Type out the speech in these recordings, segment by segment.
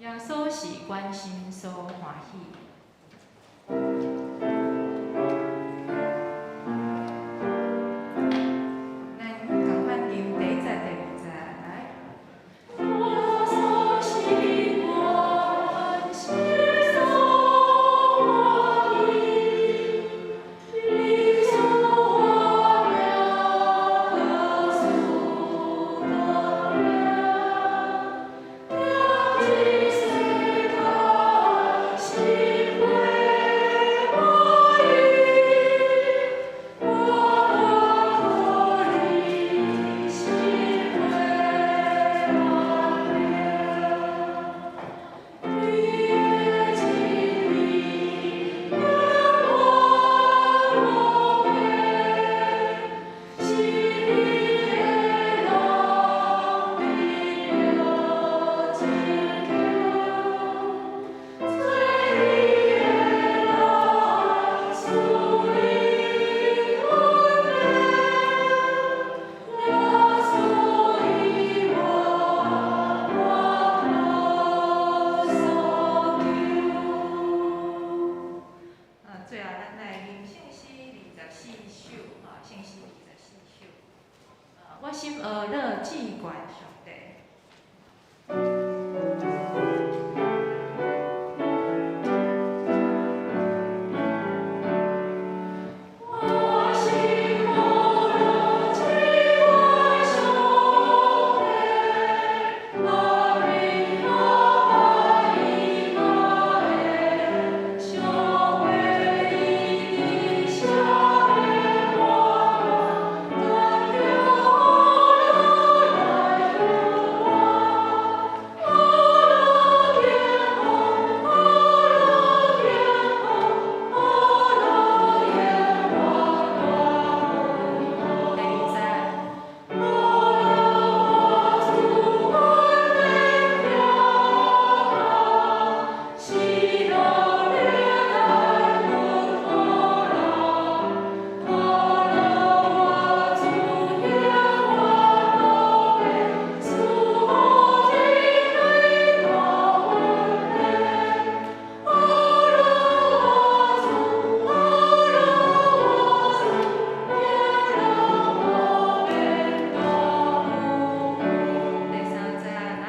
耶穌是阮心所歡喜。咱仝款吟第一節、第二節來。耶穌是阮心所歡喜，你賜我命耶穌的名，行這世間心袂滿意，我無可你心袂滿你的真理永遠無變，是你的人得著拯救，做你的人賜你恩典，耶穌以外我無所求。啊，最後咱來吟聖詩24首，啊，聖詩24首。啊，我心呵樂至懸上帝。我心呵樂至懸上帝，阿明阿爸伊瑪的，上話伊伫啥的我感着呵樂來阮我，呵樂天父，呵樂天父，呵樂耶和華第二節，呵樂我主阮的疼喜樂憐愛阮呵樂，呵樂我主永遠無變，賜予天國大恩典。呵樂我主，呵樂我主，耶樂無變大第三節來，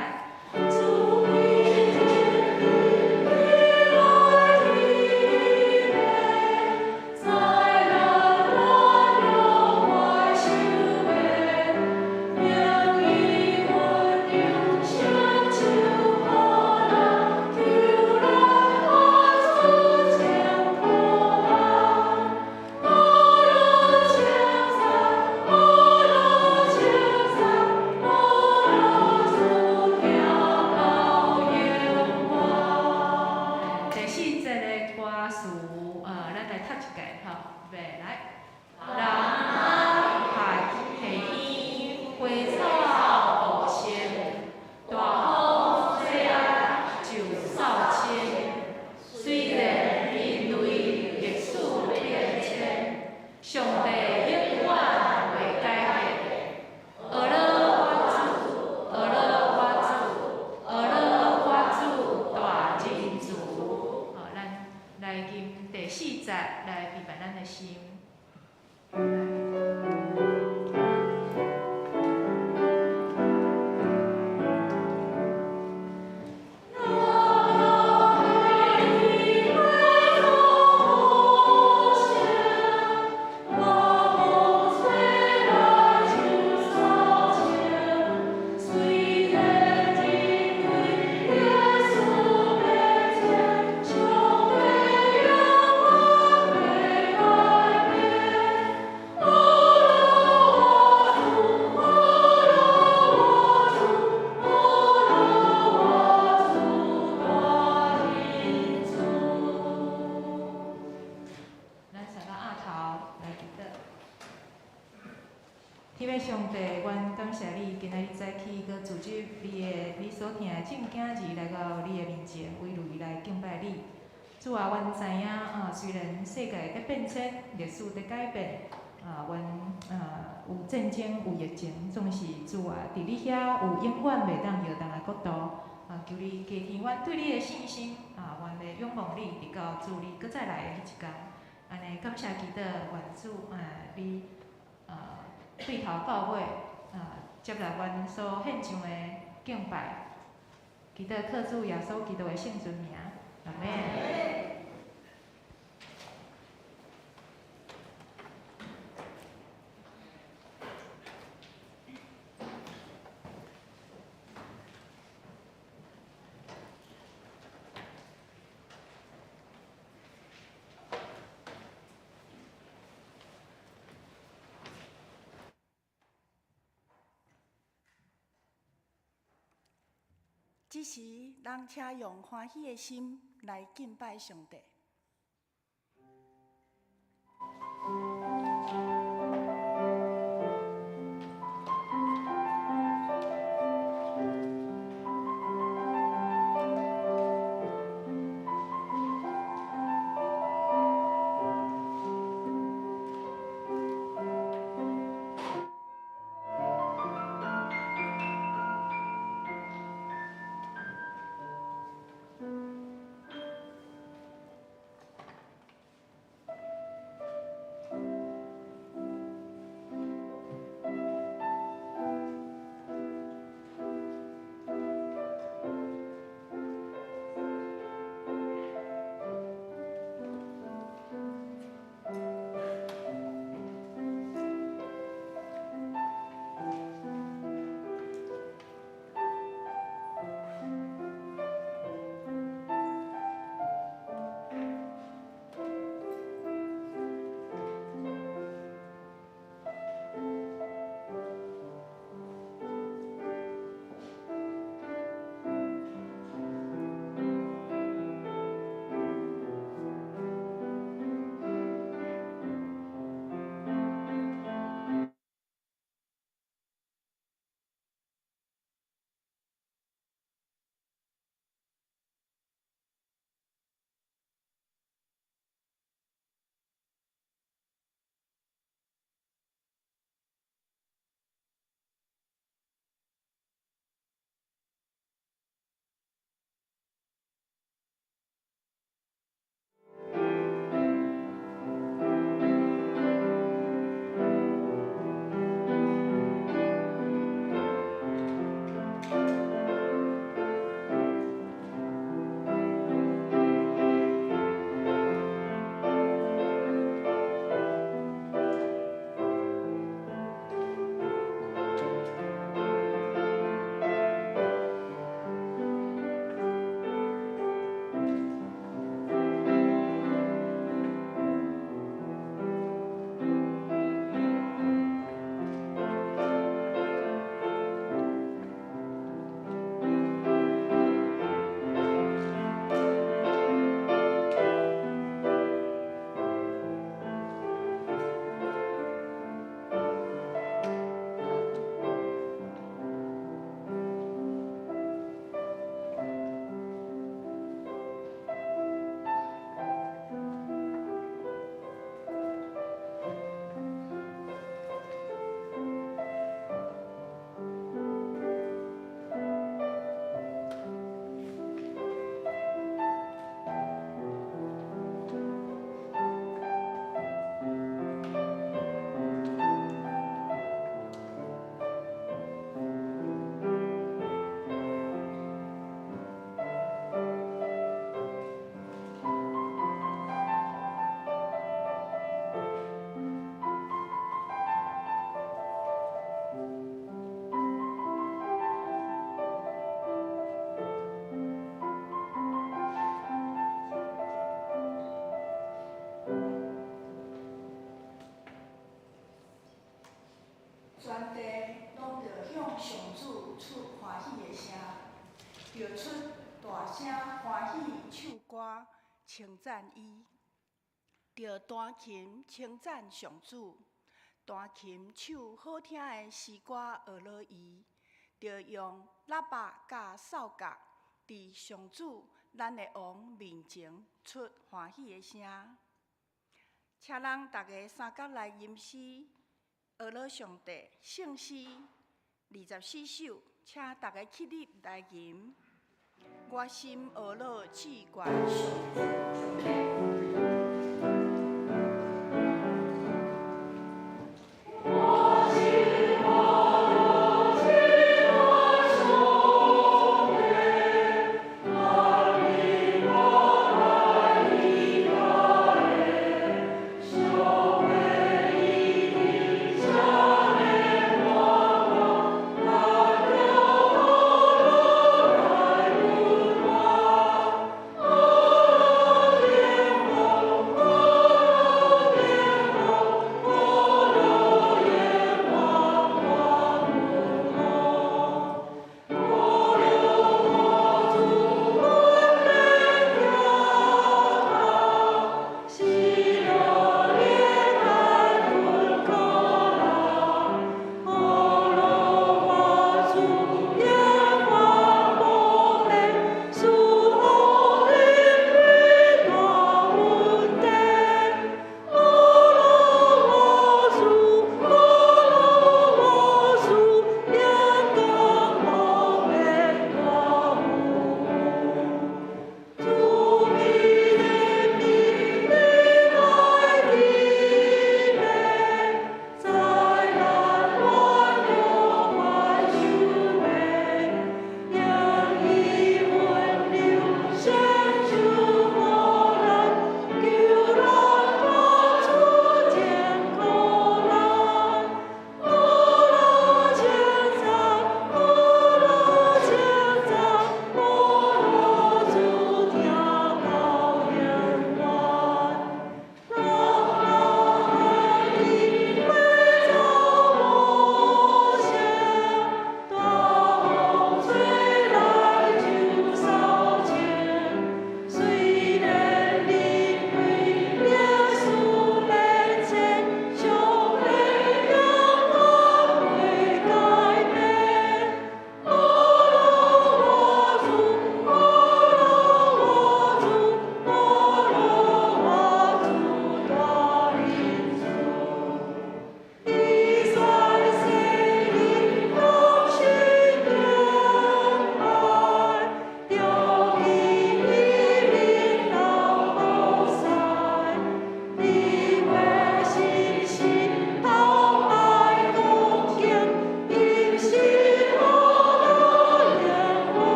主的真理來提在咱我有懷想的，用伊溫柔伸手抱咱，求咱活出前渴望。呵樂稱讚，呵樂稱讚，呵樂主疼到永遠。第四節的歌詞，咱來讀一遍吼，預備來。人海下天，花草茂盛，大風吹啊樹掃清。雖然人類歷史變遷，上帝永遠袂改變。呵樂我主，呵樂我主，呵樂我主大仁慈。好，咱來吟第四節來預備咱的心。來。呵樂我主，呵樂我主，呵樂我主大仁慈。咱三個阿頭來祈禱。天父上帝，阮感謝你，今仔日早起閣組織你的你所疼的眾囝兒來到你的面前，圍內來敬拜你。主啊，阮知影啊，雖然世界佇變遷，歷史佇改變，啊，阮啊有戰爭有疫情，總是主啊，佇你遐有永遠袂當搖動的國度。啊，求你加添阮對你的信心，啊，願意仰望你，直到主你閣再來的彼一工。按呢，感謝基督，願主啊，你啊對頭到尾啊，接納阮所獻上的敬拜。祈禱靠主耶穌基督的聖尊名，阿們。這時，人請用歡喜的心來敬拜上帝。全地攏著向上主出歡喜的聲，著出大聲歡喜唱歌稱讚伊，著彈琴稱讚上主，彈琴唱好聽的詩歌呵咾伊，著用喇叭佮哨角，佇上主咱的王面前出歡喜的聲。請咱逐家相佮來吟詩，呵咾上帝聖詩24首，請逐家起立來吟。我心呵咾至懸上主。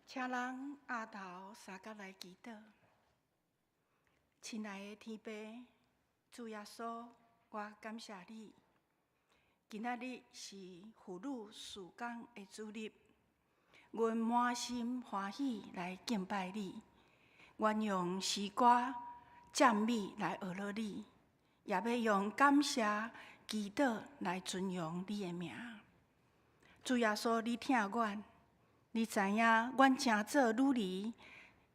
請咱阿頭相佮來祈禱。親愛的天父，主耶穌，我感謝你。今仔日是婦女事工的主日，阮滿心歡喜來敬拜你。阮用詩歌讚美來呵咾你，也欲用感謝祈禱來尊榮你的名。主耶穌，你疼阮，你知影阮成做女兒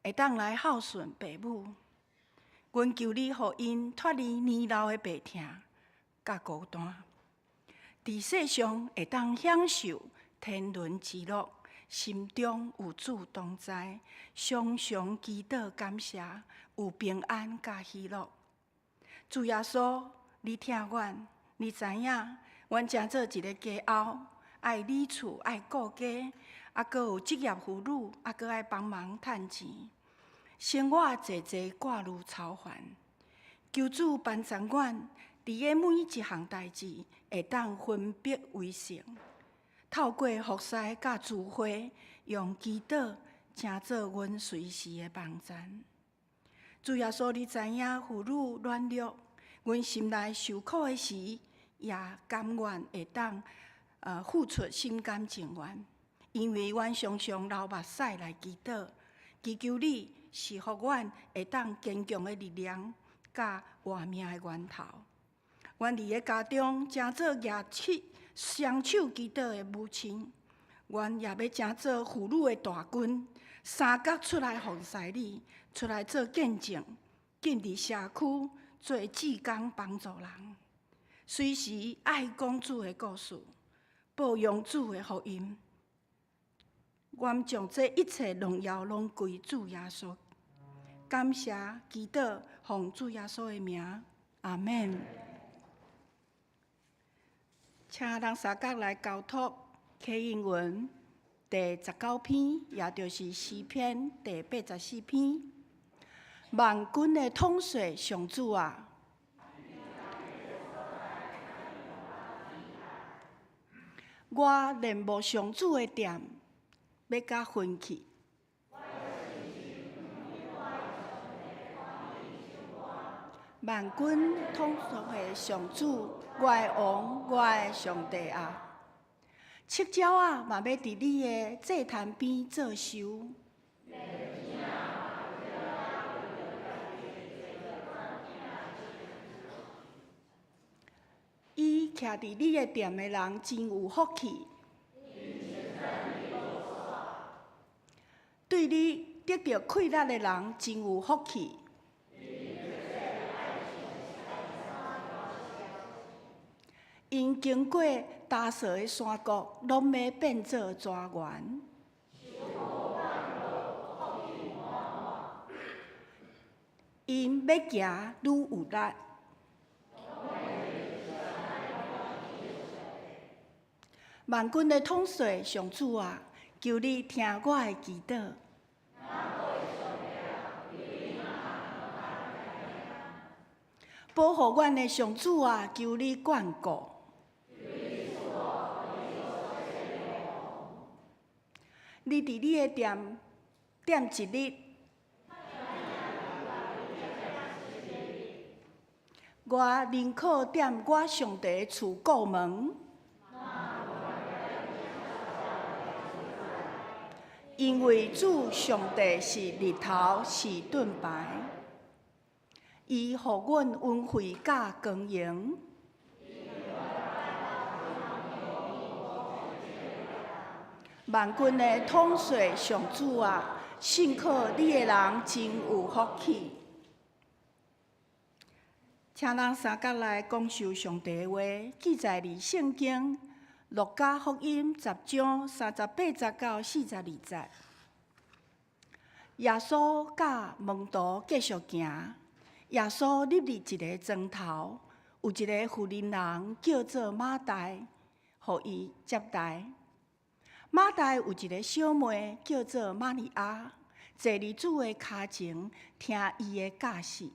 會當來孝順爸母。阮求你予𪜶脫離年老的病痛佮孤單，佇世上會當享受天倫之樂，心中有主同在，常常祈禱感謝，有平安佮喜樂。主耶穌，你疼阮，你知影阮成做一个家后，愛理厝，愛顧家，猶閣有職業婦女，猶閣愛幫忙趁錢，生活濟濟掛慮操煩。求主幫助阮，佇咧每一項代誌會當分別為聖，透過服侍佮聚會，用祈禱成做阮隨時的幫贊。主耶穌，你知影婦女軟弱，阮心內受苦的時，也甘願會當付出心甘情願，因為阮常常流目屎來祈禱，祈求你賜予阮會當堅強的力量，佮活命的源頭。阮佇咧家中成做舉起雙手祈禱的母親，阮也欲成做婦女的大軍，三工出來服侍你，出來做見證，進入社區做志工幫助人，隨時愛講主的故事，報揚主的福音，愿將這一切榮耀攏歸主耶穌。感謝祈禱，奉主耶穌的名，阿們。請咱三角來交託啟應文第19篇，也就是詩篇第84篇。萬軍的統帥上主啊！我戀慕上主的殿，欲甲昏去。萬軍統帥的上主，我的王，我的上帝啊！七鳥仔嘛欲佇你的祭壇邊做岫。伊徛佇你的殿的人真有福氣。對你得著快樂的人真有福氣。𪜶經過焦燥的山谷，攏欲變做泉源。𪜶欲行愈有力。萬軍的統帥上主啊，求你聽我的祈禱。保護阮的上主啊，求你眷顧。你佇你的殿踮一日，我寧可踮我上帝的厝顧門。因為主上帝是日頭，是盾牌，伊予阮恩惠佮光榮。萬軍的統帥上主啊，信靠你的人真有福氣。請咱三角來講授上帝的話，記載佇聖經路加福音10章38節到42節。耶穌佮門徒繼續行，耶穌入佇一个莊頭，有一个婦人人叫做馬大，予伊接待。馬大有一个小妹叫做瑪利亞，坐佇主的跤前聽伊的教示。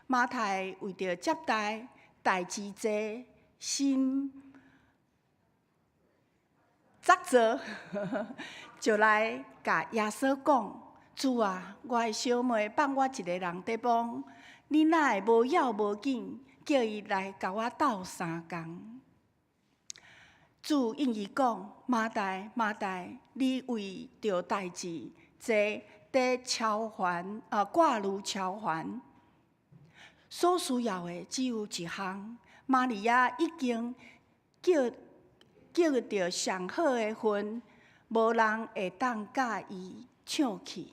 馬太為著接待，代誌濟，心雜做，就來共耶穌講：主啊，我的小妹放我一个人佇忙，你哪會無要無緊，叫伊來共我鬥相共？主應伊講：馬大，馬大，你為著代誌濟，佇操煩啊，掛慮操煩。所需要的只有一項。瑪利亞已經揀揀著上好的份，無人會當共伊搶去。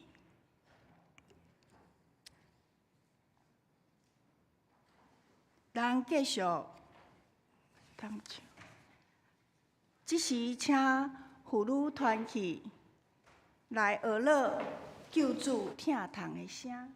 咱繼續，這時請婦女團契來學樂救主疼痛的聲。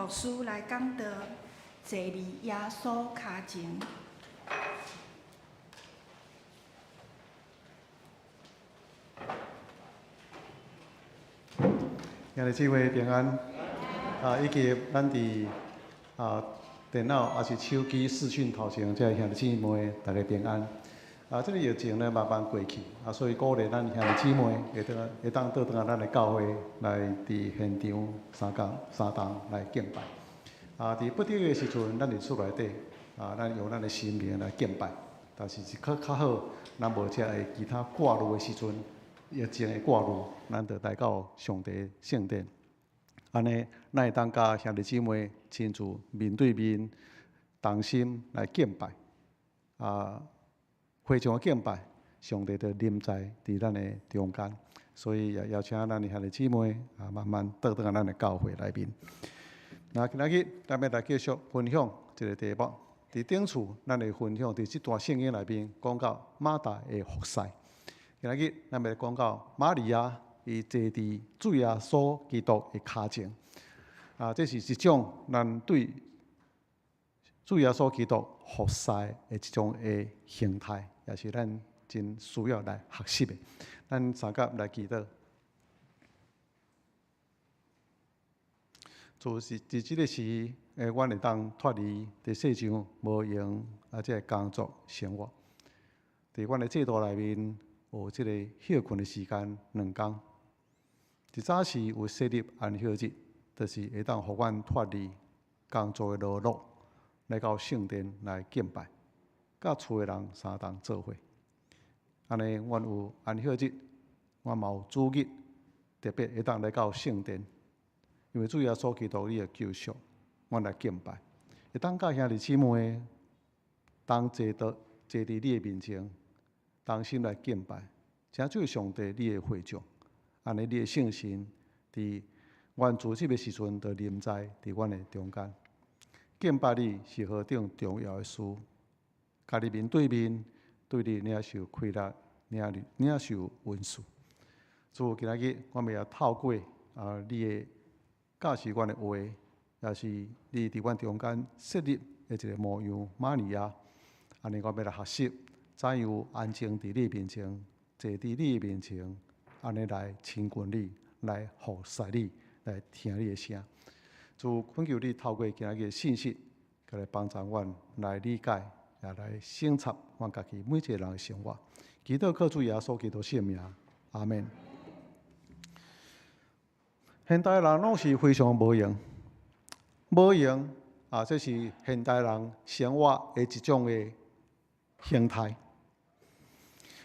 牧師來講道，坐佇耶穌跤前。兄弟姊妹平安，啊，以及咱佇啊電腦抑是手機視訊頭前，這兄弟姊妹大家平安。啊，這個疫情呢慢慢過去，啊，所以鼓勵咱兄弟姊妹會當會當倒轉來咱的教會來佇現場三工三同來敬拜。啊，佇不得已的時陣，咱佇厝內底，啊，咱用咱的心靈來敬拜。但是是較較好，咱無這个其他掛慮的時陣。疫情的掛慮，咱就來到上帝聖殿，按呢，咱會當佮兄弟姊妹親自面對面同心來敬拜，啊，非常的敬拜，上帝就臨在佇咱的中間，所以也邀請咱的兄弟姊妹啊，慢慢倒轉來咱的教會內面。那今仔日咱欲來繼續分享這个題目，佇頂次咱會分享佇這段聖經內面講到馬大的服侍。今仔日咱欲講到瑪利亞，伊坐佇主耶穌基督的跤前，啊，這是一種咱對主耶穌基督服侍的一種的形態，也是咱真需要來學習的。咱三甲來祈禱。主是佇這个時，阮會當脫離佇世上無閒啊，這个工作生活。佇阮的制度內面，有這個歇睏的時間兩工。一早時有設立安息日，就是會當予阮脫離工作的勞碌，來到聖殿來敬拜，佮厝的人相同做伙。按呢，阮有安息日，阮嘛有主日，特別會當來到聖殿，因為主耶穌基督你的救贖，阮來敬拜，會當佮兄弟姊妹同齊坐坐佇你的面前。同心來敬拜，請主上帝你的會眾，按呢你的聖神佇阮主日的時陣就臨在佇阮的中間。敬拜你是何等重要的事，共你面對面，對你領受快樂，領領受恩賜。主今仔日，我們也透過啊你的教示阮的話，也是你佇阮中間設立的一個模樣瑪利亞，按呢我欲來學習。怎樣安靜佇你面前，坐佇你面前，按呢來親近你，來服侍你，來聽你的聲。主懇求你透過今仔日的信息，來幫助阮來理解，也來省察阮家己每一個人的生活。祈禱靠主耶穌基督聖名，阿們。現代人攏是非常無閒，無閒啊，這是現代人生活的一種的形態。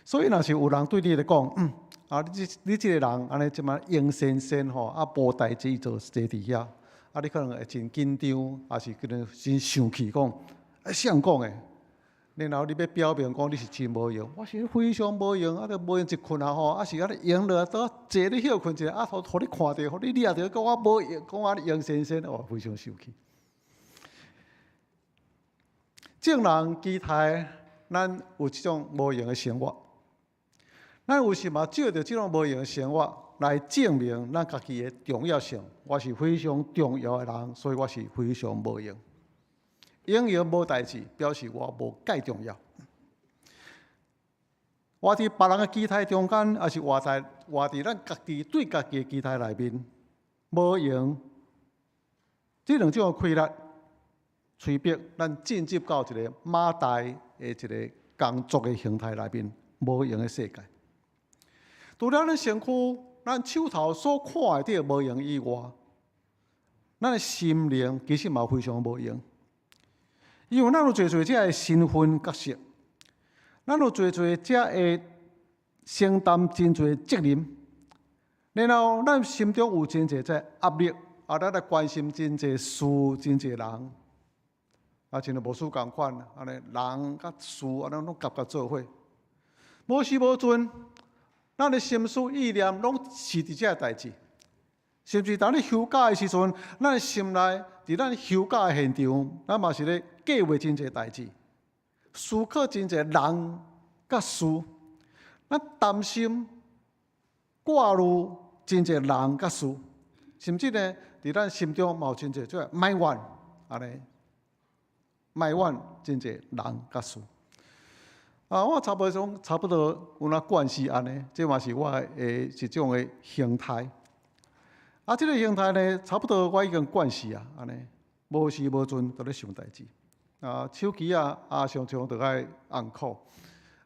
所以，若是有人對你來講，嗯，啊，你這你這个人按呢這麼閒仙仙吼，啊，無代誌做坐佇遐，啊，你可能會真緊張，抑是可能真生氣，講，啊，誰人講的？然後你欲表明講你是真無閒，我是非常無閒，啊，都無閒一睏啊吼，啊是按呢閒落來倒坐咧歇睏一下，啊，予予你看著，予你掠著，講我無閒，講我閒仙仙，哦，非常生氣。眾人期待咱有這種無閒的生活，咱有時嘛藉著這種無閒的生活來證明咱家己的重要性。我是非常重要的人，所以我是非常無閒。閒閒無代誌，表示我無蓋重要。活佇別人的期待中間，抑是活在活佇咱家己對家己的期待內面，無閒。這兩種的氣力，催逼咱進入到一個馬大的一個工作的形態內面，無閒的世界。除了咱身軀、咱手頭所看會著無閒以外，咱的心靈其實嘛非常無閒。因為咱有濟濟這个身份角色，咱有濟濟這个承擔真濟責任，然後咱心中有真濟這壓力，啊，咱來關心真濟事、真濟人。啊，親像牧師仝款，按呢人佮事，按呢攏夾夾做伙，無時無陣，咱的心思意念攏是佇這个代誌。甚至當你休假的時陣，咱的心內佇咱休假的現場，咱嘛是咧計劃真濟代誌，思考真濟人佮事，咱擔心掛慮真濟人佮事。甚至呢，佇咱心中嘛有真濟做埋怨，按呢埋怨真濟人佮事。啊，我差不多差不多有若慣勢按呢，這嘛是我的一種的形態。啊，這个形態呢，差不多我已經慣勢啊，按呢，無時無陣都咧想代誌。啊，手機啊，啊，常常著愛按 call，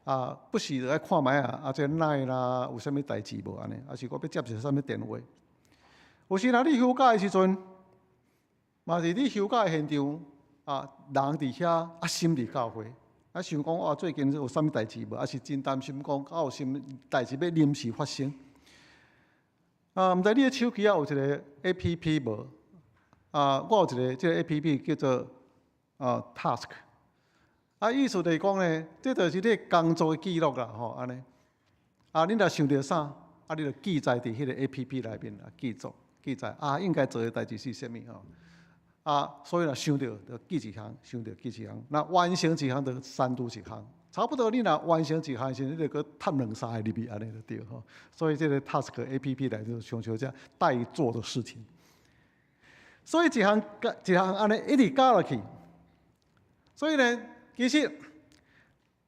啊，不時著愛看覓啊，啊，這 LINE 啦，有啥物代誌無按呢？抑是我欲接一個啥物電話？有時若你休假的時陣，嘛是你休假的現場，啊，人佇遐，啊，心佇教會。啊，想講哇，最近有啥物代誌無？抑是真擔心講，敢有啥物代誌欲臨時發生？啊，毋知你的手機仔有一个 APP 無？啊，我有一个這个 APP 叫做Task。啊，意思就是講呢，這就是你工作的記錄啦，吼，按呢。啊，你若想著啥，啊，你就記載佇彼个 APP 內面啊，記錄記載啊，應該做的代誌是啥物吼。啊，所以若想著就記一項，想著記一項，若完成一項就刪除一項。差不多你若完成一項時，你就閣趁兩三个入去，按呢就對吼。所以這个 Task APP 內就親像這待做的事情。所以一項一項按呢一直加落去。所以呢，其實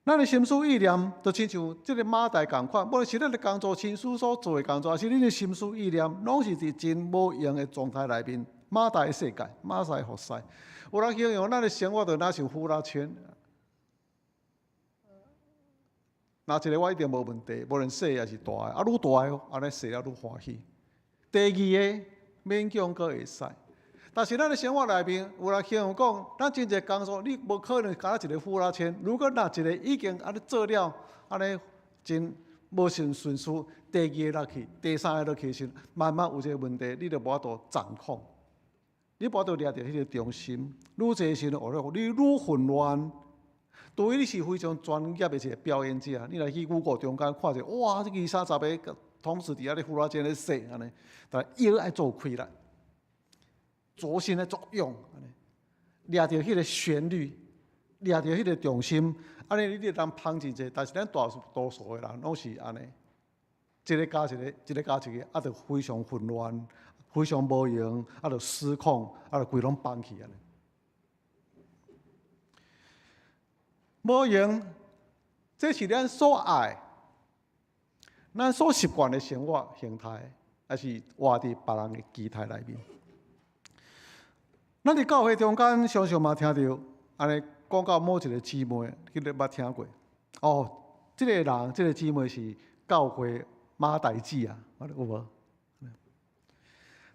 咱的心思意念，就親像這个馬大仝款，無論是咱的工作、親手所做的工作，抑是恁的心思意念，攏是佇真無閒的狀態內面。馬大的世界，馬大的服侍。有人形容咱的生活就若像呼啦圈。若一个我一定無問題，無論細抑是大的，啊，愈大的按呢踅了愈歡喜。第二个勉強閣會使，但是咱的生活內面，有人形容講，咱真濟工作，你無可能敢若一个呼啦圈。如果若一个已經按呢做了，按呢真無順順序，第二个落去，第三个落去時，慢慢有這个問題，你就無法度掌控，你無法度掠著彼个中心。愈濟時陣，你愈混亂。除非你是非常專業的一个表演者，你若去舞蹈中間看者，哇，這二三十个同時佇遐咧呼啦圈咧踅按呢，但腰愛做開力，左心咧作用，按呢，掠著彼个旋律，掠著彼个重心，按呢你會當芳真濟。但是咱大多數的人攏是按呢，一个加一个，一个加一个，啊，就非常混亂，非常無閒，啊，就失控，啊，就規攏崩去按呢。無閒，這是咱所愛、咱所習慣的生活形態，抑是活佇別人的期待內面。咱佇教會中間，常常嘛聽著按呢講到某一个姊妹，你捌聽過？哦，這个人，這个姊妹是教會馬大姊啊，有無？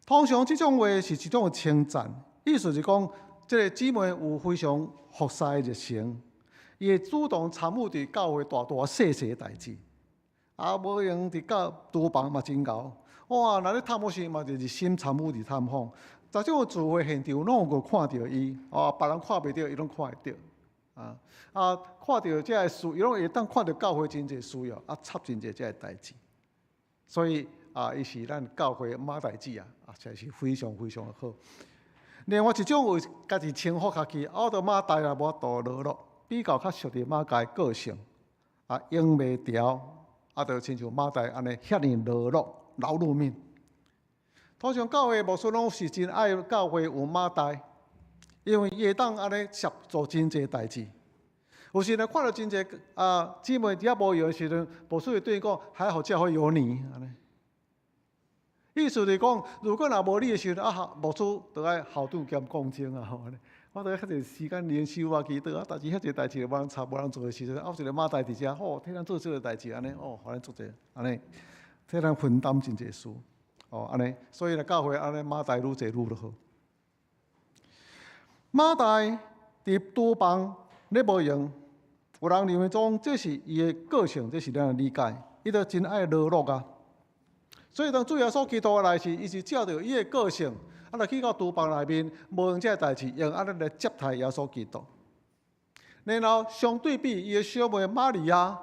通常這種話是一種稱讚，意思是講，這个姊妹有非常服侍的熱誠。伊會主動參與佇教會大大細細的代誌，啊，無閒佇教廚房嘛真𠢕，哇！若咧探訪時嘛就熱心參與佇探訪，逐種聚會現場攏有看著伊，哦，別人看袂著，伊攏看會著，啊啊，看著這个需，伊攏會當看著教會真濟需要，啊，插真濟這个代誌，所以啊，伊是咱教會馬大姊啊，啊，實在是非常非常的好。另外一種有家己稱呼家己，我著馬大也無法度落落。比較較熟的馬大個性，啊，用袂牢，啊，就親像馬大按呢遐爾勞碌勞碌命。通常教會牧師攏是真愛教會有馬大，因為伊會當按呢協助真濟代誌。有時呢看著真濟啊姊妹佇遐無閒的時陣，牧師會對伊講：還好教會有你。按呢。意思就是講，如果若無你的時陣，啊，牧師著愛校長兼講章啊，吼。我著遐濟時間靈修啊，祈禱啊，但是遐濟代誌無人插，無人做的時陣，啊，有一个馬大佇遮，吼，替咱做這个代誌，按呢，哦，予咱做者，按呢，替咱分擔真濟事，哦，按呢，所以咧教會按呢馬大愈濟愈好。馬大佇廚房咧無閒，有人認為講這是伊的個性，這是咱的理解，伊就真愛勞碌啊。所以當主耶穌基督來時，伊是照著伊的個性。啊，就去到廚房內面，無閒這个代誌，用按呢來接待耶穌基督。然後相對比伊的小妹瑪利亞，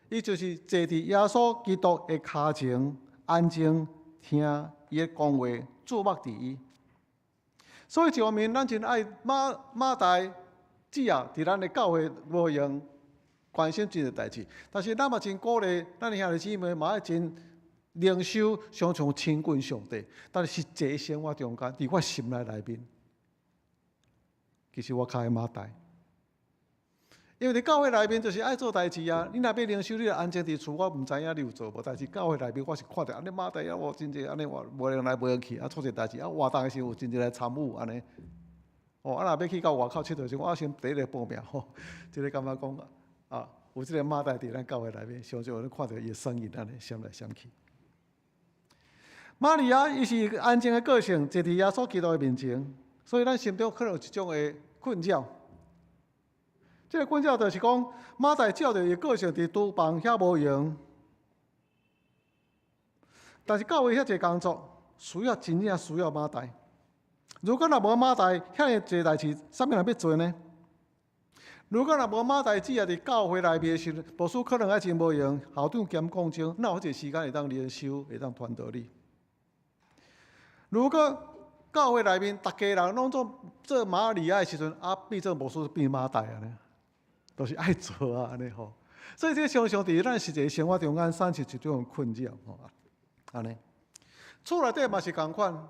伊就是坐佇耶穌基督的跤前，安靜聽伊的講話，注目佇伊。所以一方面，咱真愛馬馬大姊啊，佇咱的教會無閒關心這个代誌，但是咱嘛真鼓勵咱的兄弟姊妹嘛愛真靈修常常親近上帝，但是實際生活中間，佇我心內內面，其實我較愛馬大。因為佇教會內面就是愛做代誌啊！你若欲靈修，你就安靜佇厝，我毋知影你有做無。但是教會內面，我是看著按呢馬大啊，我真濟按呢我無閒來無閒去，啊，做濟代誌啊，活動的時有真濟來參與按呢。哦，啊，若欲去到外口𨑨迌時，我先第一個報名吼。這個感覺講啊，有這個馬大佇咱教會內面，常常有看著伊的身影按呢閃來閃去。瑪利亞伊是安靜的個性，坐佇耶穌基督的面前，所以咱心中可能有一種的困擾。這個困擾就是講，馬大照著伊的個性佇廚房遐無閒，但是教會遐濟工作需要真正需要馬大。如果若無馬大，遐爾濟代誌，啥物人欲做呢？如果若無馬大姊啊，佇教會內面的時陣，牧師可能愛真無閒，校長兼講章，哪有遐濟時間會當靈修，會當傳道理？如果教會內面逐家人攏總做瑪利亞的時陣，啊，變做牧師變馬大按呢，都是愛做啊，按呢吼。所以這常常佇咱實際生活中間產生一種困擾吼，按呢。厝內底嘛是仝款，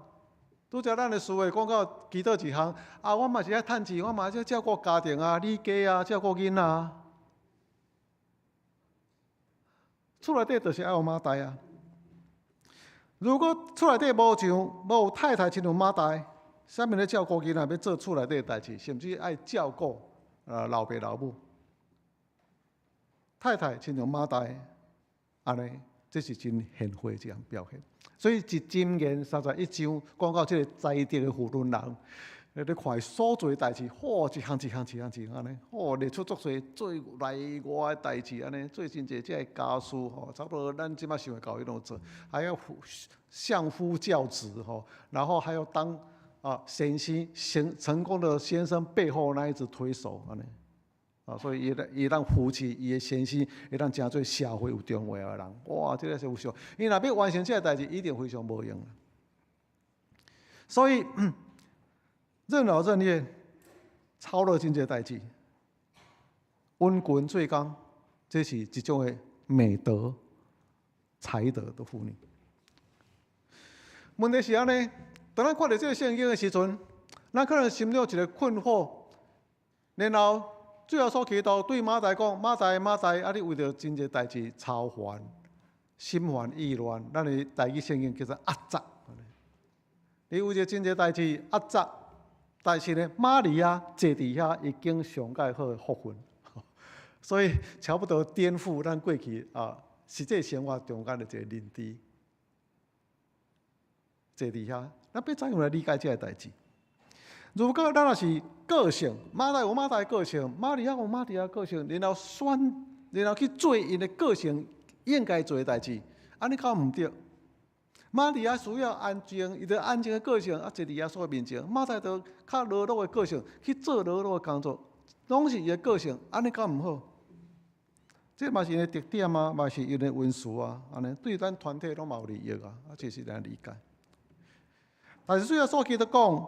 拄才咱的思維講到祈禱一項，啊，我嘛是愛趁錢，我嘛是愛照顧家庭啊、理家啊、照顧囡仔。厝內底就是愛有馬大啊。如果厝內底無像無太太親像馬大，啥物咧照顧囡仔，欲做厝內底的代誌，甚至愛照顧老爸老母。太太親像馬大，按呢，這是真賢惠一項表現。所以，佇箴言31章講到這個才德的婦女人，你看伊所做的代誌，嚯，一項一項一項一項按呢，嚯，列出足濟做內外的代誌按呢，做真濟這个家事吼，差不多咱這擺想會到伊攏做，還要相夫教子吼，然後還要當啊先生成成功的先生背後那一隻推手按呢，啊，所以伊當扶持伊的先生，會當成做社會有重要的人，哇，這個是有上，伊若欲完成這个代誌，一定非常無閒。所以，任勞任怨，操勞真濟代誌，殷勤做工，這是一種的美德、才德的婦女。問題是按呢，當咱看著這个聖經的時陣，咱可能心中有一個困惑，然後主耶穌基督對馬大講：馬大，馬大，啊，你為著真濟代誌操煩、心煩意亂，咱的台語聖經叫做壓榨。你為著真濟代誌壓榨，但是呢，瑪利亞坐佇遐已經上蓋好的福分，所以差不多顛覆咱過去啊實際生活中間的一個認知。坐佇遐，咱欲怎樣來理解這个代誌？如果咱若是個性，馬大有馬大的個性，瑪利亞有瑪利亞個性，然後選，然後去做𪜶的個性應該做的代誌，按呢敢毋對？瑪利亞需要安靜，伊著安靜的個性，啊，坐佇耶穌的面前；馬大著較勞碌的個性，去做勞碌的工作，攏是伊的個性，按呢敢毋好？這嘛是𪜶的特點啊，嘛是𪜶的恩賜啊，按呢對咱團體攏嘛有利益啊，啊，這是咱理解。但是主耶穌基督講，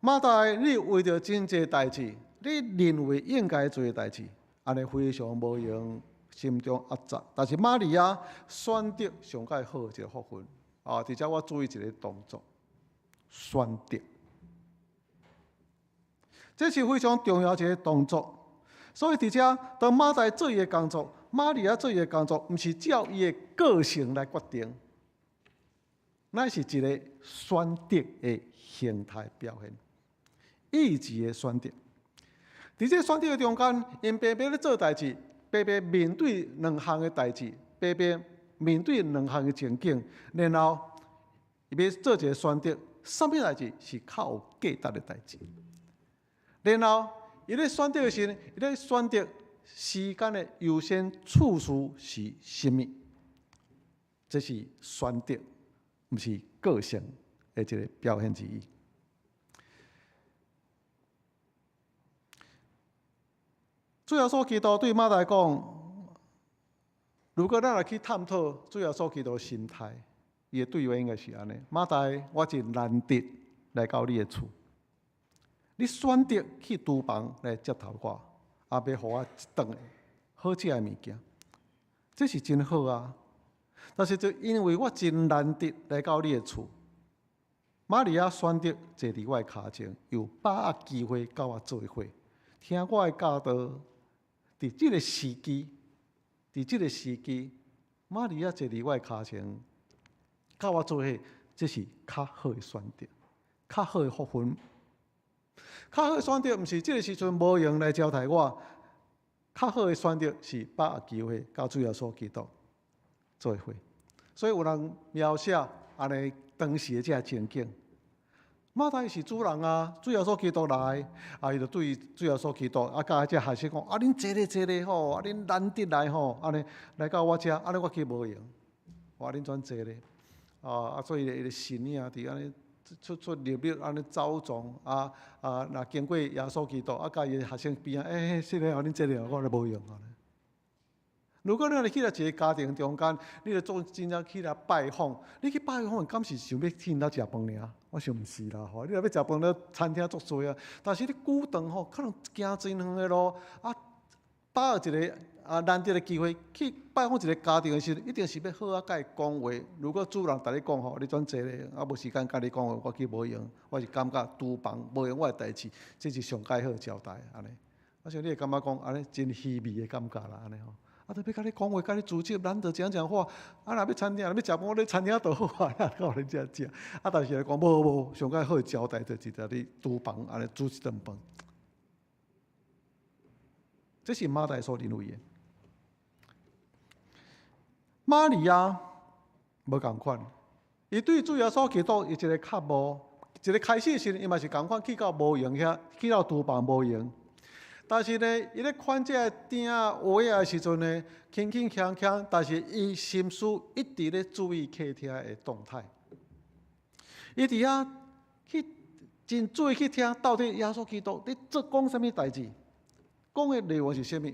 馬大，你為著真濟代誌，你認為應該做的代誌，按呢非常無閒，心中壓榨。但是瑪利亞選擇上蓋好的一個福分，啊，佇遮我注意一個動作，選擇，這是非常重要一個動作。所以佇遮當馬大做伊的工作，瑪利亞做伊的工作，毋是照伊的個性來決定。乃是一個選擇的形態表現，意志的選擇。佇這個選擇的中間，𪜶白白咧做代誌，白白面對兩項的代誌，白白面對兩項的情景，然後伊欲做一個選擇，啥物代誌是較有價值的代誌。然後伊咧選擇的時陣，伊咧選擇時間的優先次序是啥物？這是選擇。毋是個性的一個表現之一。主耶穌基督對馬大講：如果咱來去探討主耶穌基督心態，伊的對話應該是按呢：馬大，我真難得來到你的厝，你選擇去廚房來接頭我，也欲予我一頓好食的物件，這是真好啊！但是就因為我真難得來到你的厝，瑪利亞選擇坐佇我的跤前，有把握機會佮我做伙，聽我的教導。佇這個時機，佇這個時機，瑪利亞坐佇我的跤前，佮我做伙，這是較好的選擇，較好的福分。較好的選擇毋是這個時陣無閒來招待我，較好的選擇是把握機會佮主耶穌基督做伙。所以有人描寫按呢當時的這个情景。馬大是主人啊，主耶穌基督來，啊，伊就對主耶穌基督，啊，佮這學生講，啊，恁坐咧坐咧吼，啊，恁難得來吼，按呢來到我遮，按呢我去無閒，我恁轉坐咧，啊，所以伊的身影佇按呢出出入入按呢走動，啊啊，若經過耶穌基督，啊，佮伊的學生邊仔，欸，是咧，恁坐咧，我咧無閒啊。如果你若去到一個家庭中間，你著做真正去來拜訪，你去拜訪，敢是想欲去𪜶兜食飯爾？我想毋是啦，吼！你若欲食飯，咧餐廳足濟啊。但是你久長吼，可能行真遠的路，啊，把握一個啊難得的機會去拜訪一個家庭的時陣，一定是欲好好佮伊講話。如果主人共你講吼，你轉坐咧，啊無時間佮你講話，我去無閒，我是感覺廚房無閒我的代誌，這是上蓋好的招待，按呢。我想你會感覺講按呢真虛偽的感覺啦，按呢吼。啊，特別佮你講話，佮你直接，難得講講話。啊，若欲餐廳，若欲食飯，咧餐廳就好啊，到恁遮食。啊，但是來講，無無，上蓋好的招待就是佇你廚房按呢煮一頓飯。這是馬大所認為的。瑪利亞無仝款，伊對主耶穌基督伊一个渴慕，一个開始時，伊嘛是仝款去到無閒遐，去到廚房無閒。但是呢，伊咧看這个鼎仔碗仔的時陣呢，輕輕鏘鏘，但是伊心思一直咧注意客廳的動態。伊佇遐去真注意去聽，到底耶穌基督咧做講啥物代誌，講的內容是啥物。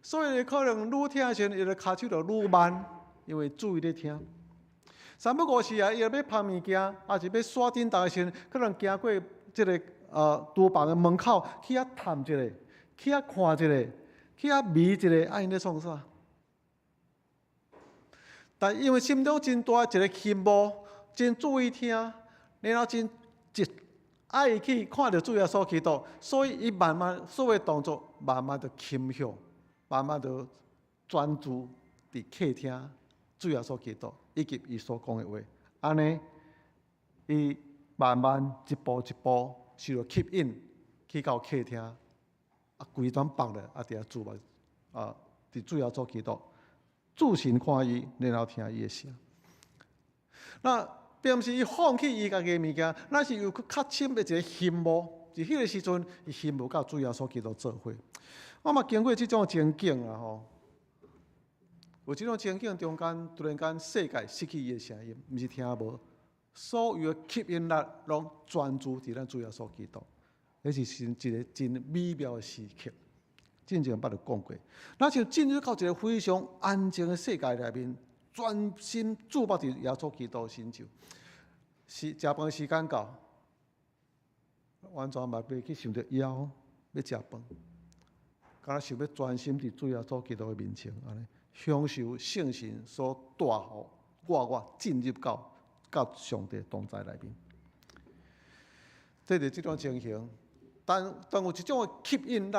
所以可能愈聽的時陣，伊的跤手就愈慢，因為注意咧聽。三不五時啊，伊若欲捧物件，抑是欲刷叮當的時陣，可能行過這个廚房的門口，去遐探一下，去遐看一下，去遐聞一下，啊，𪜶咧創啥？但因為心中真大一个希望，真注意聽，然後真一愛去看著主耶穌基督，所以伊慢慢所有動作慢慢就輕向，慢慢就專注佇客廳主耶穌基督以及伊所講的話，按呢，伊慢慢一步一步受著吸引去到客廳，啊，規頓放咧，啊，佇遐注目，啊，佇主耶穌基督注神看伊，然後聽伊的聲。那並毋是伊放棄伊家己的物件，乃是有較深的一個欣慕。佇彼个時陣，伊欣慕佮主耶穌基督做伙。我嘛經過這種情景啊吼，有這種情景中間，突然間世界失去伊的聲音，毋是聽無，所有的吸引力攏專注佇咱主耶穌基督。彼是一個真美妙的時刻。之前捌著講過，若像進入到一個非常安靜的世界內面，專心注目佇耶穌基督身上。是食飯時間到，完全嘛袂去想著枵欲食飯，敢若想欲專心佇主耶穌基督的面前，按呢享受聖神所帶予我進入到佮上帝同在內面。這是這種情形，但當有一種的吸引力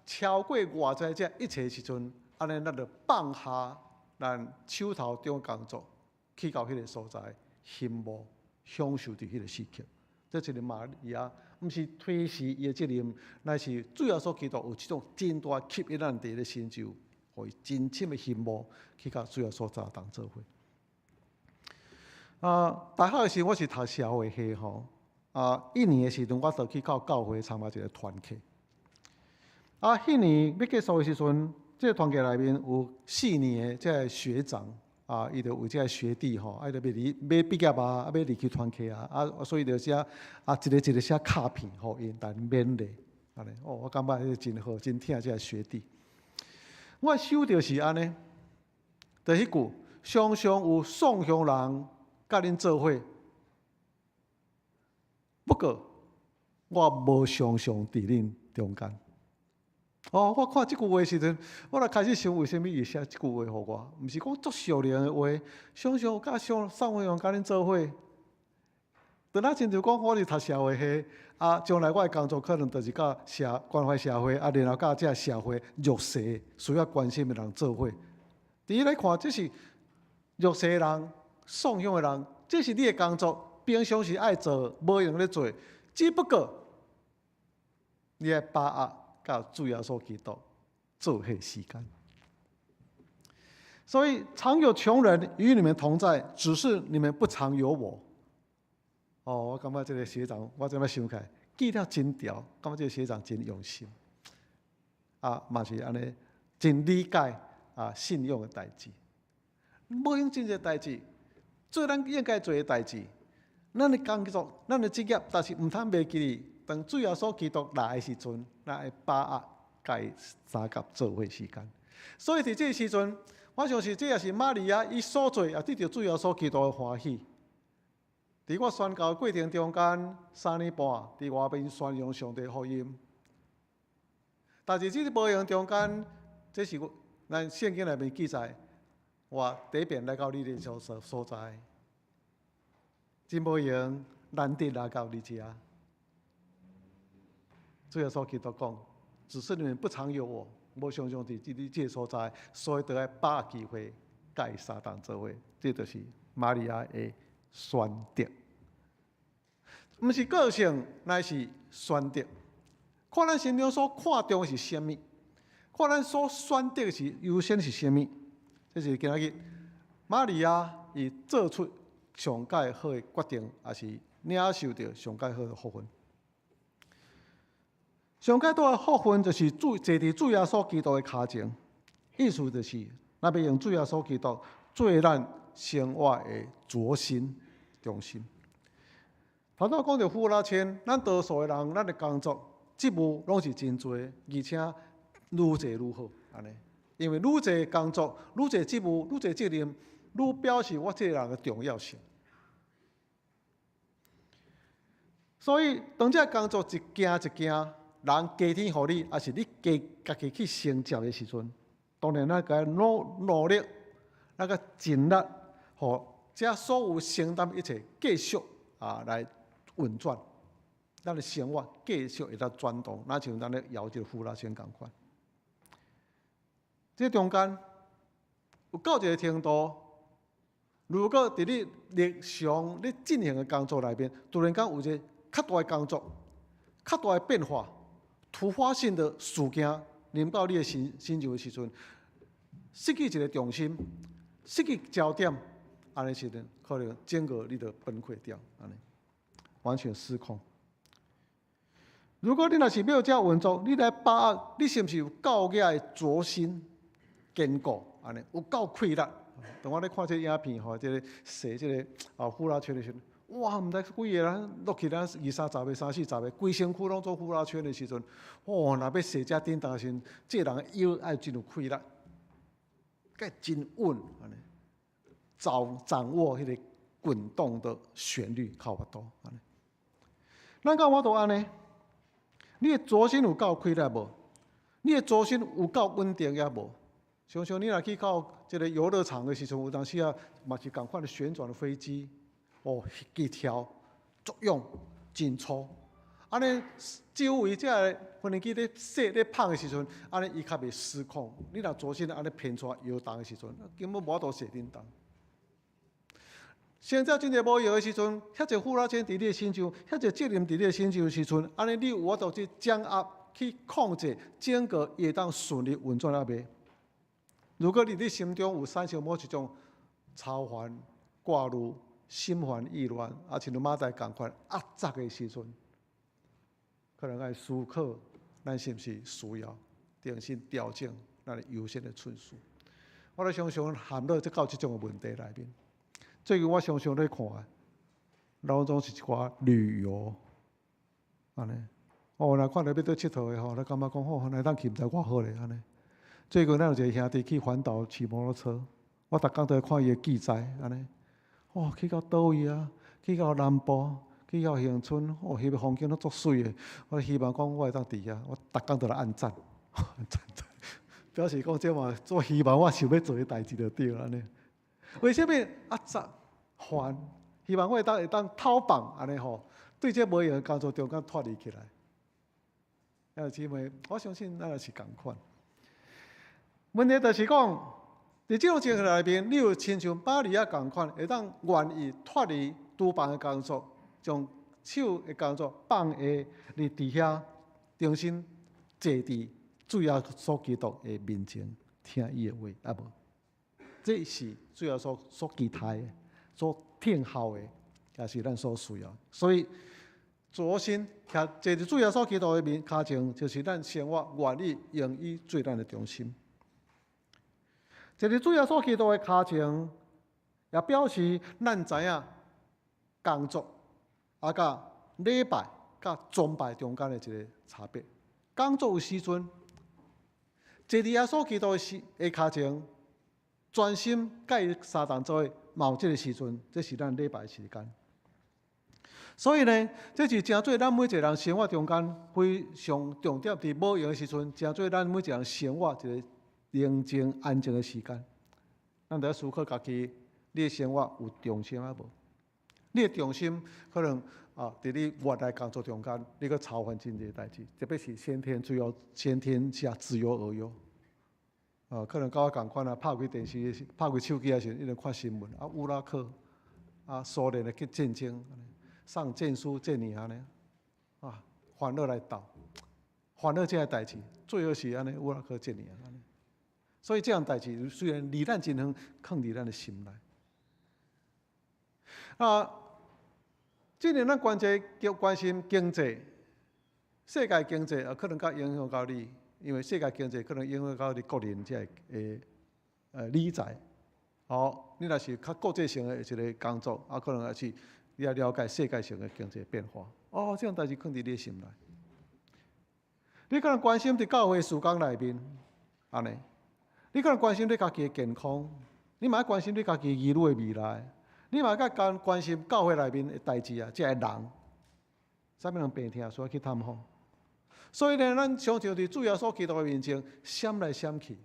超過外在這一切時陣，按呢咱就放下咱手頭中的工作，去到彼个所在，欣慕享受佇彼个時刻。這一個瑪利亞，毋是推辭伊的責任，乃是主耶穌基督有這種真大吸引咱佇咧身上，予伊真深的欣慕去佮主耶穌做同做伙。啊，大學的時我是讀社會系吼，啊，一年的時陣我就去到教會參加一個團契。啊，彼年欲結束的時陣，這個團契內面有四年的這个學長，啊，伊就為這个學弟吼，啊，伊就欲離欲畢業啊，啊，欲離開團契啊，啊，所以就寫啊，一个一个寫卡片予𪜶來勉勵，按呢，哦，我感覺彼个真好，真疼這个學弟。我收著是按呢，就彼句，常常有宋鄉人佮恁做伙，不過我無常常佇恁中間。哦，我看這句話時陣，我就開始想為啥物伊寫這句話予我？毋是講足屬靈的話，想想佮上宋惠陽佮恁做伙，當咱親像講我是讀社會系，啊，將來我的工作可能就是佮社關懷社會，啊，然後佮這社會弱勢需要關心的人做伙。佇來看，這是弱勢人、送養的人，這是你的工作，平常時愛做，無閒咧做，只不過你愛把握佮主耶穌基督做伙時間。所以常有窮人與你們同在，只是你們不常有我。哦，我感覺這個學長，我這擺想起來，記得真牢，感覺這個學長真用心。啊，嘛是按呢，真理解啊信仰的代誌。無用真濟代誌，做咱應該做的代誌。咱的工作，咱的職業，但是毋通袂記得，當主耶穌基督來的時陣，咱愛把握佮伊相佮做伙時間。所以佇這個時陣，我相信這也是瑪利亞伊所做，也得著主耶穌基督的歡喜。佇我宣教的過程中間，3年半佇外面宣揚上帝福音。但是這個無閒中間，這是咱聖經內面記載，我第一遍來到你的所在，真無閒，難得來到你遮。主耶穌基督講，只是你們不常有我，無常常佇這個所在，所以得愛把握機會，佮伊相同做伙。這就是瑪利亞的選擇，毋是個性，乃是選擇。看咱心中所看重的是啥物，看咱所選擇的是優先是啥物。這是今仔日瑪利亞伊做出上蓋好的決定，也是領受著上蓋好的福分。上蓋大的福分就是主坐佇主耶穌基督的跤前，意思就是，咱欲用主耶穌基督做咱生活的軸心中心。頭拄講著呼啦圈，咱多數的人，咱的工作職務攏是真濟，而且愈濟愈好，按呢。因為愈濟工作、愈濟職務、愈濟責任，愈表示我這個人的重要性。所以，當這個工作一件一件，人加添予你，抑是你加家己去承接的時陣，當然咱該努力，咱該盡力，予這所有承擔一切繼續啊來運轉，咱的生活繼續會當轉動，若像咱咧搖這個呼啦圈仝款。這中間有到一個程度，如果佇你日常咧進行的工作內面，突然間有一個較大的工作、較大的變化、突發性的事件臨到你的身上的時陣，失去一個重心，失去焦點，按呢時陣可能整個你就崩潰掉，按呢完全失控。如果你若是欲遮運作，你來把握，你是毋是有夠額的軸心堅固？按呢有夠氣力。當我咧看這個影片吼，這個踅這個啊呼啦圈的時陣，哇，毋知幾個人落去，咱二三十个、三四十个，規身軀攏做呼啦圈的時陣，哦，若欲踅遮振動的時陣，這個人腰愛真有氣力，該真穩，按呢，掌握彼個滾動的旋律，較有法度按呢。咱敢有法度按呢？你的軸心有夠氣力無？你的軸心有夠穩定抑無？像像你若去到這個遊樂場的時陣，有當時啊，嘛是仝款的旋轉的飛機，哦，一跳作用真粗。按呢，周圍這個飛行機咧踅咧拍的時陣，按呢伊較袂失控。你若軸心按呢偏出搖動的時陣，根本無法度踅振動。生活真濟無閒的時陣，遐濟呼啦圈佇你的身上，遐濟責任佇你的身上的時陣，按呢你有法度去掌握、去控制整個會當順利運轉抑袂？如果你佇心中有產生某一種操煩、掛慮、心煩意亂，啊，親像馬大仝款壓榨的時陣，可能愛思考，咱是毋是需要重新調整咱的優先的順序？我咧常常陷落這到這種的問題內面。最近我常常咧看，攏總是一寡旅遊，按呢，哦，若看著欲佗𨑨迌的吼，咧感覺講吼，若會當去毋知偌好咧按呢。最近咱有一個兄弟去環島騎摩托車，我逐工都咧看伊的記載，按呢，哦，去到佗位啊，去到南部，去到恆春，哦，彼個風景攏足媠的。我希望講我會當佇遐，我逐工都來按讚。表示講這嘛做希望我想欲做的代誌就對按呢。為啥物壓榨煩？希望我會當偷放按呢吼，對這無閒的工作中間脫離起來。兄弟姊妹，我相信咱也是仝款。問題就是講，佇這種情形內面，你有親像瑪利亞仝款，會當願意脫離廚房的工作，將手的工作放下，佇佇遐重新坐佇主耶穌基督的面前，聽伊的話，啊無？這是主耶穌所期待的，所聽候的，也是咱所需要。所以，專心徛坐佇主耶穌基督的面跤前，就是咱生活願意用伊做咱的中心。坐佇主耶穌基督的跤前，也表示咱知影工作啊，佮禮拜佮崇拜中間的一個差別。工作有時陣，坐佇耶穌基督的時的跤前，專心佮伊相同做伙，嘛有這個時陣，這是咱禮拜的時間。所以呢，這是成做咱每一個人生活中間非常重點。佇無閒的時陣，成做咱每一個人生活一個寧靜安靜的時間。咱著愛思考家己，你的生活有重心啊無？你的重心可能啊，佇你原來工作中間，你閣操煩真濟代誌，特別是先天自由、先天下之憂而憂。啊，可能佮我仝款啊，拍開電視、拍開手機的時陣，一直看新聞啊，烏拉克啊，蘇聯的去戰爭，送戰書戰爾按呢，啊，煩惱來鬥，煩惱這个代誌，最後是按呢，烏拉克戰爾按呢。所以這樣代誌雖然離咱真遠，囥佇咱的心內。啊，今年咱關注叫關心經濟，世界經濟啊，可能較影響到你，因為世界經濟可能影響到你個人這個理財。哦，你若是較國際性的一個工作，啊，可能也是你愛了解世界性的經濟變化。哦，這樣代誌囥佇你的心內。你可能關心佇教會事工內面，按呢？你可能關心你家己的健康，你嘛愛關心你家己兒女的未來，你嘛愛關關心教會內面的代誌啊，這個人，啥物人病疼需要去探訪。所以呢，咱常常佇主耶穌基督的面前閃來閃去。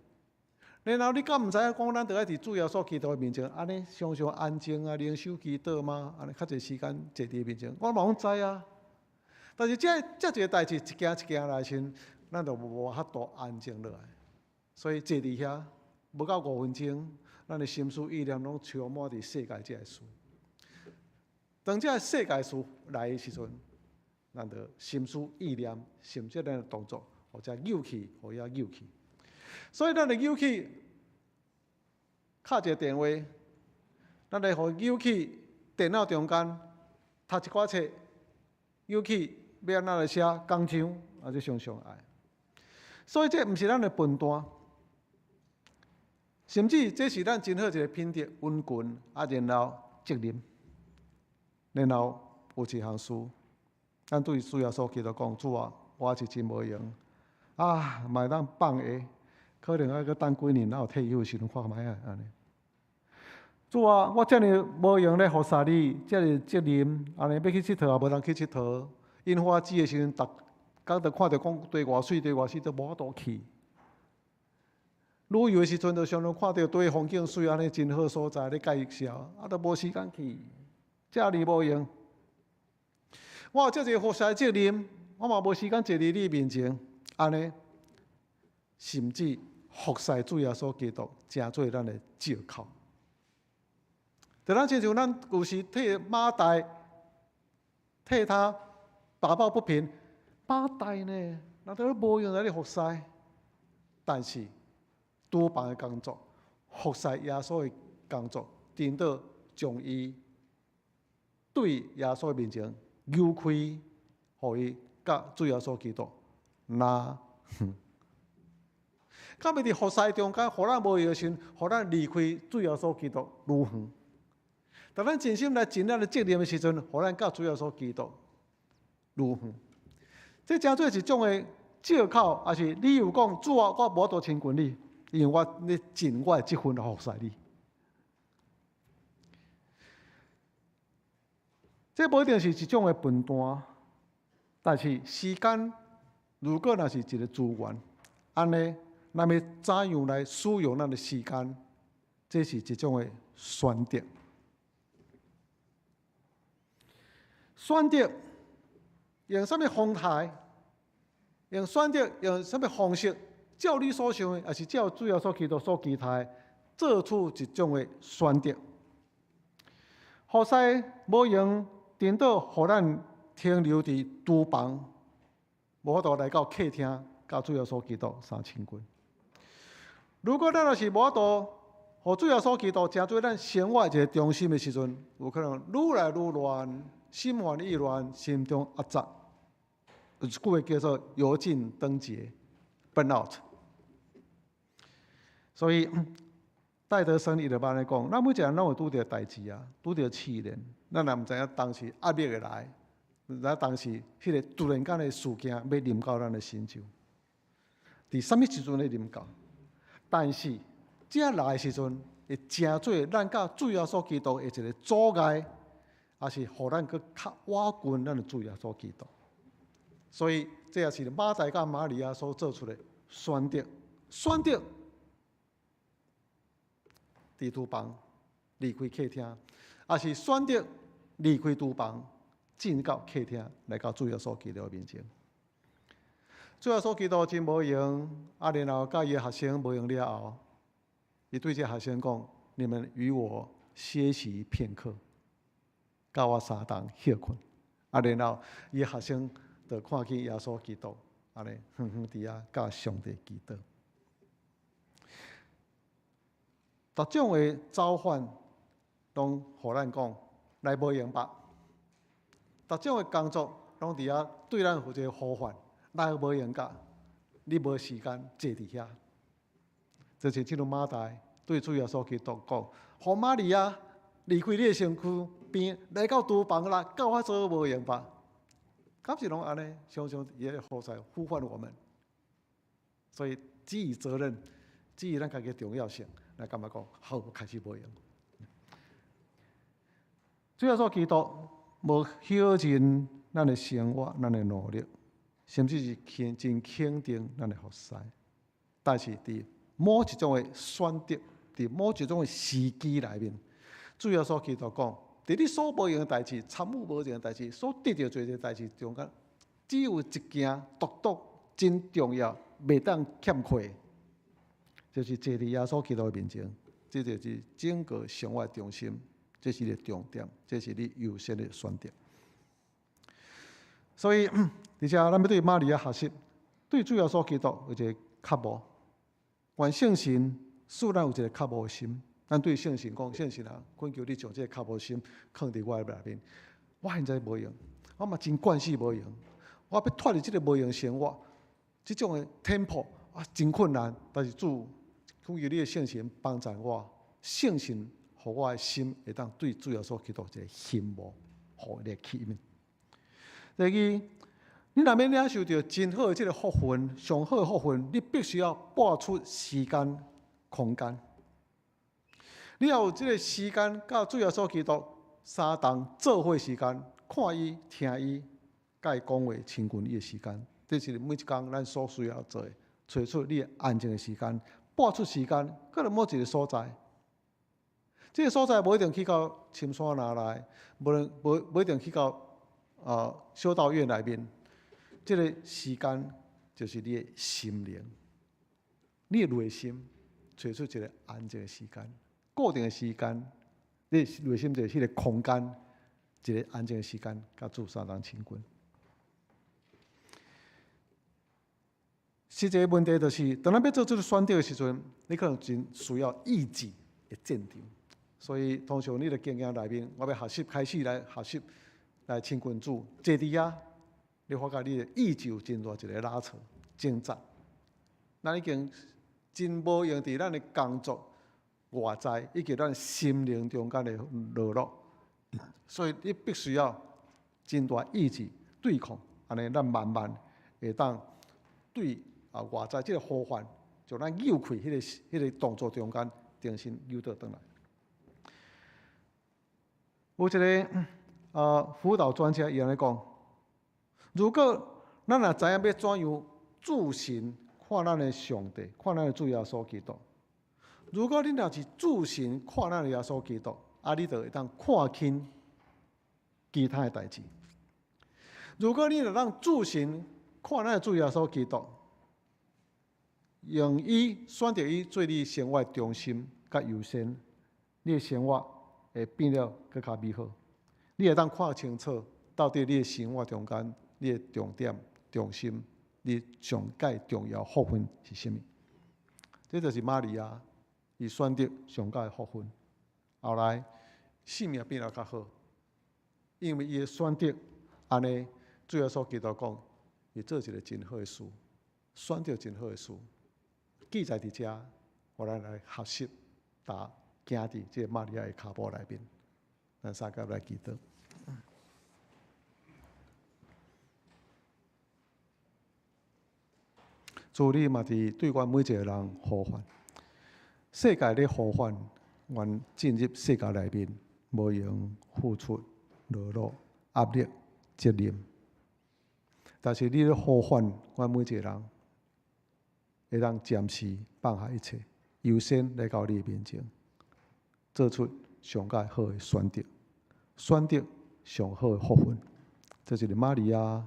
然後你敢毋知影講，咱著愛佇主耶穌基督的面前，按呢常常安靜啊，靈修祈禱嗎？按呢較濟時間坐佇伊面前，我嘛攏知啊。但是這這一个代誌一件一件來時，咱就無法度安靜落來。所以坐佇遐，無夠5分鐘，咱的心思意念攏充滿佇世界這个事。當這个世界事來的時陣，咱就心思意念，甚至咱的動作，予遮扭去，予遐扭去。所以咱的扭去，敲一个電話，咱來予扭去電腦中間讀一寡冊，扭去欲按怎來寫講章，啊，這常常愛。所以這毋是咱的笨蛋，甚至這是咱真好一個品德，殷勤啊，然後責任，然後有一項事，咱對主耶穌基督講：主啊，我是真無閒啊，嘛會當放下，可能愛閣等幾年，咱有退休的時陣看覓啊，按呢。主啊，我遮爾無閒咧服侍你，遮爾責任，按呢欲去𨑨迌也無通去𨑨迌。櫻花季的時陣，逐工都看著講佗偌媠，佗偌媠，都無法度去。旅遊的時陣，就常常看著佗風景媠，按呢真好所在咧介紹，啊，都無時間去，遮爾無閒。我有遮濟服侍責任，我嘛無時間坐佇你面前，按呢，甚至服侍主耶穌基督，成做咱的藉口。就咱親像咱有時替馬大，替他打抱不平，馬大呢，若都無閒來咧服侍，但是廚房的工作，服侍耶穌的工作，顛倒將伊對耶穌面前扭開，予伊佮主耶穌基督拉遠。敢欲佇服侍中間，予咱無閒時，予咱離開主耶穌基督愈遠。當咱盡心來盡咱的責任的時陣，予咱佮主耶穌基督愈遠。這成做一種的借口，抑是理由講主啊，我無法度親近你，因為我咧盡我的這份來服侍你。這無一定是一種的笨蛋，但是時間如果若是一個資源，按呢，咱欲怎樣來使用咱的時間？這是一種的選擇。選擇用啥物方態？用選擇用啥物方式？照你所想的，抑是照主耶穌基督所期待，做出一種的選擇。何西無閒顛倒，予咱停留佇廚房，無法度來到客廳，佮主耶穌基督相親近。如果咱若是無法度，予主耶穌基督成做咱生活一个中心的時陣，有可能愈來愈亂，心煩意亂，心中壓榨。有一句話叫做“油盡燈竭 ”，burn out。所以戴德生伊就按呢講，咱每一个人攏會拄著代誌啊，拄著試煉，咱也毋知影當時壓力會來，毋知影當時彼个突然間的事件欲臨到咱的身上，佇啥物時陣咧臨到？但是這來的時陣，會成做咱佮主耶穌基督的一个阻礙，抑是予咱閣較倚近咱的主耶穌基督。所以這也是馬大佮瑪利亞所做出的選擇，選擇佇廚房離開客廳，抑是選擇離開廚房進到客廳來到主耶穌基督的面前。主耶穌基督真無閒，啊，然後佮伊的學生無閒了後，伊對這學生講：你們與我歇息片刻，佮我相同歇睏。啊，然後伊的學生就看見耶穌基督，按呢遠遠佇遐佮上帝祈禱。逐種的召喚，攏予咱講來無閒吧。逐種的工作，攏佇遐對咱有一个呼喚，來無閒甲，你無時間坐佇遐。就是這個馬大對主耶穌基督講：予瑪利亞離開你的身軀邊，來到廚房啦，佮我做伙無閒吧。敢是攏按呢？常常伊個呼在呼喚我們，所以基於責任，基於咱家己的重要性，來感覺講好，開始無閒。主耶穌基督無否認咱的生活、咱的努力，甚至是肯真肯定咱的服侍，但是佇某一種的選擇，佇某一種的時機內面，主耶穌基督講：佇你所無閒的代誌、參與無閒的代誌、所得著濟濟代誌中間，只有一件獨獨真重要，袂當欠缺，就是坐佇耶穌基督的面前，這就是整個生活的中心，這是你的重點，這是你優先的選擇。所以，而且咱欲對瑪利亞學習，對主耶穌基督有一個渴慕。願聖神賜咱有一个渴慕的心。咱對聖神講：聖神啊，懇求你將這个渴慕心囥佇我的內面。我現在無閒，我嘛真慣勢無閒。我欲脫離這个無閒生活，這種的 tempo 啊，真困難。但是主，懇求你的聖神幫助我，聖神予我的心會當對主耶穌基督一个欣慕，予伊來吸引。第二，你若欲領受著真好的這个福分，上好的福分，你必須要撥出時間、空間。你要有這个時間，佮主耶穌基督相同做伙時間，看伊、聽伊、佮伊講話、親近伊的時間，這是每一工咱所需要做的。揣出你的安靜的時間，撥出時間，閣來某一个所在。這个所在無一定去到深山內內，無無無一定去到修道院內面。這个時間就是你的心靈，你的內心揣出一个安靜的時間，固定的時間，你的內心就是彼个空間，一个安靜的時間，佮主相同親近。實際問題就是，當咱欲做這个選擇的時陣，你可能真需要意志的戰場。所以，通常你的經驗內面，我欲學習開始來學習來親近主，坐佇遐，你發覺你的意志有真大一个拉扯、掙扎。咱已經真無閒佇咱的工作外在，以及咱心靈中間的落落，所以你必須要真大意志對抗，按呢咱慢慢會當對啊外在這个呼喚，將咱扭開彼个彼个動作中間，重新扭倒轉來。有一个輔導專家伊按呢講：如果咱若知影欲怎樣注神看咱的上帝，看咱的主耶穌基督。如果恁若是注神看咱的耶穌基督，啊，你就會當看輕其他的代誌。如果你若當注神看咱的主耶穌基督，用伊選擇伊做你生活的中心佮優先，你的生活會變了閣較美好。你會當看清楚，到底你的生活中間，你的重點、中心，你上蓋重要福分是啥物？這就是瑪利亞，伊選擇上蓋的福分，後來性命變了較好，因為伊的選擇，按呢，主耶穌基督講，伊做一个真好的事，選擇真好的事，記載佇遮，予咱來學習，踏行佇這個瑪利亞的跤步內面，咱三個來祈禱。主你嘛佇對阮每一個人呼喚，世界咧呼喚，阮進入世界內面，無閒付出、勞碌、壓力、責任。但是你咧呼喚阮每一個人，會當暫時放下一切，優先來到你的面前，做出上蓋好的選擇，選擇上好的福分。這就是瑪利亞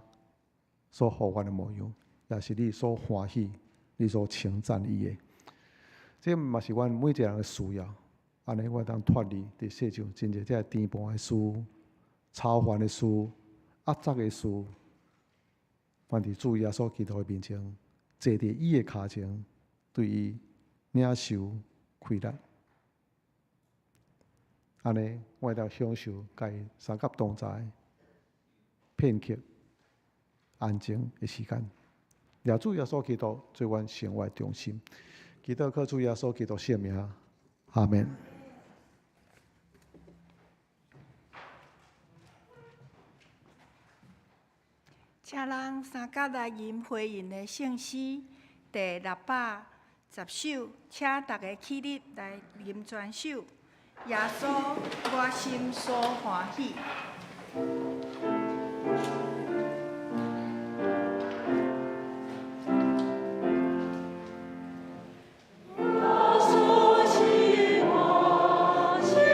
所呼喚的模樣，也是你所歡喜、你所稱讚伊的。這嘛是阮每一個人的需要。按呢，阮當脫離佇世上真濟這個顛簸的事、操煩的事、壓榨的事，阮佇主耶穌基督的面前，坐佇伊的跤前，對伊領受氣力。按呢，阮會當享受佮伊相佮同在片刻安靜的時間。願主耶穌基督做阮生活的中心，祈禱靠主耶穌基督聖名，阿們。請咱三甲來吟回應的聖詩第610首，請大家起立來吟全首。耶穌，我心所歡喜。耶穌，我心所歡喜。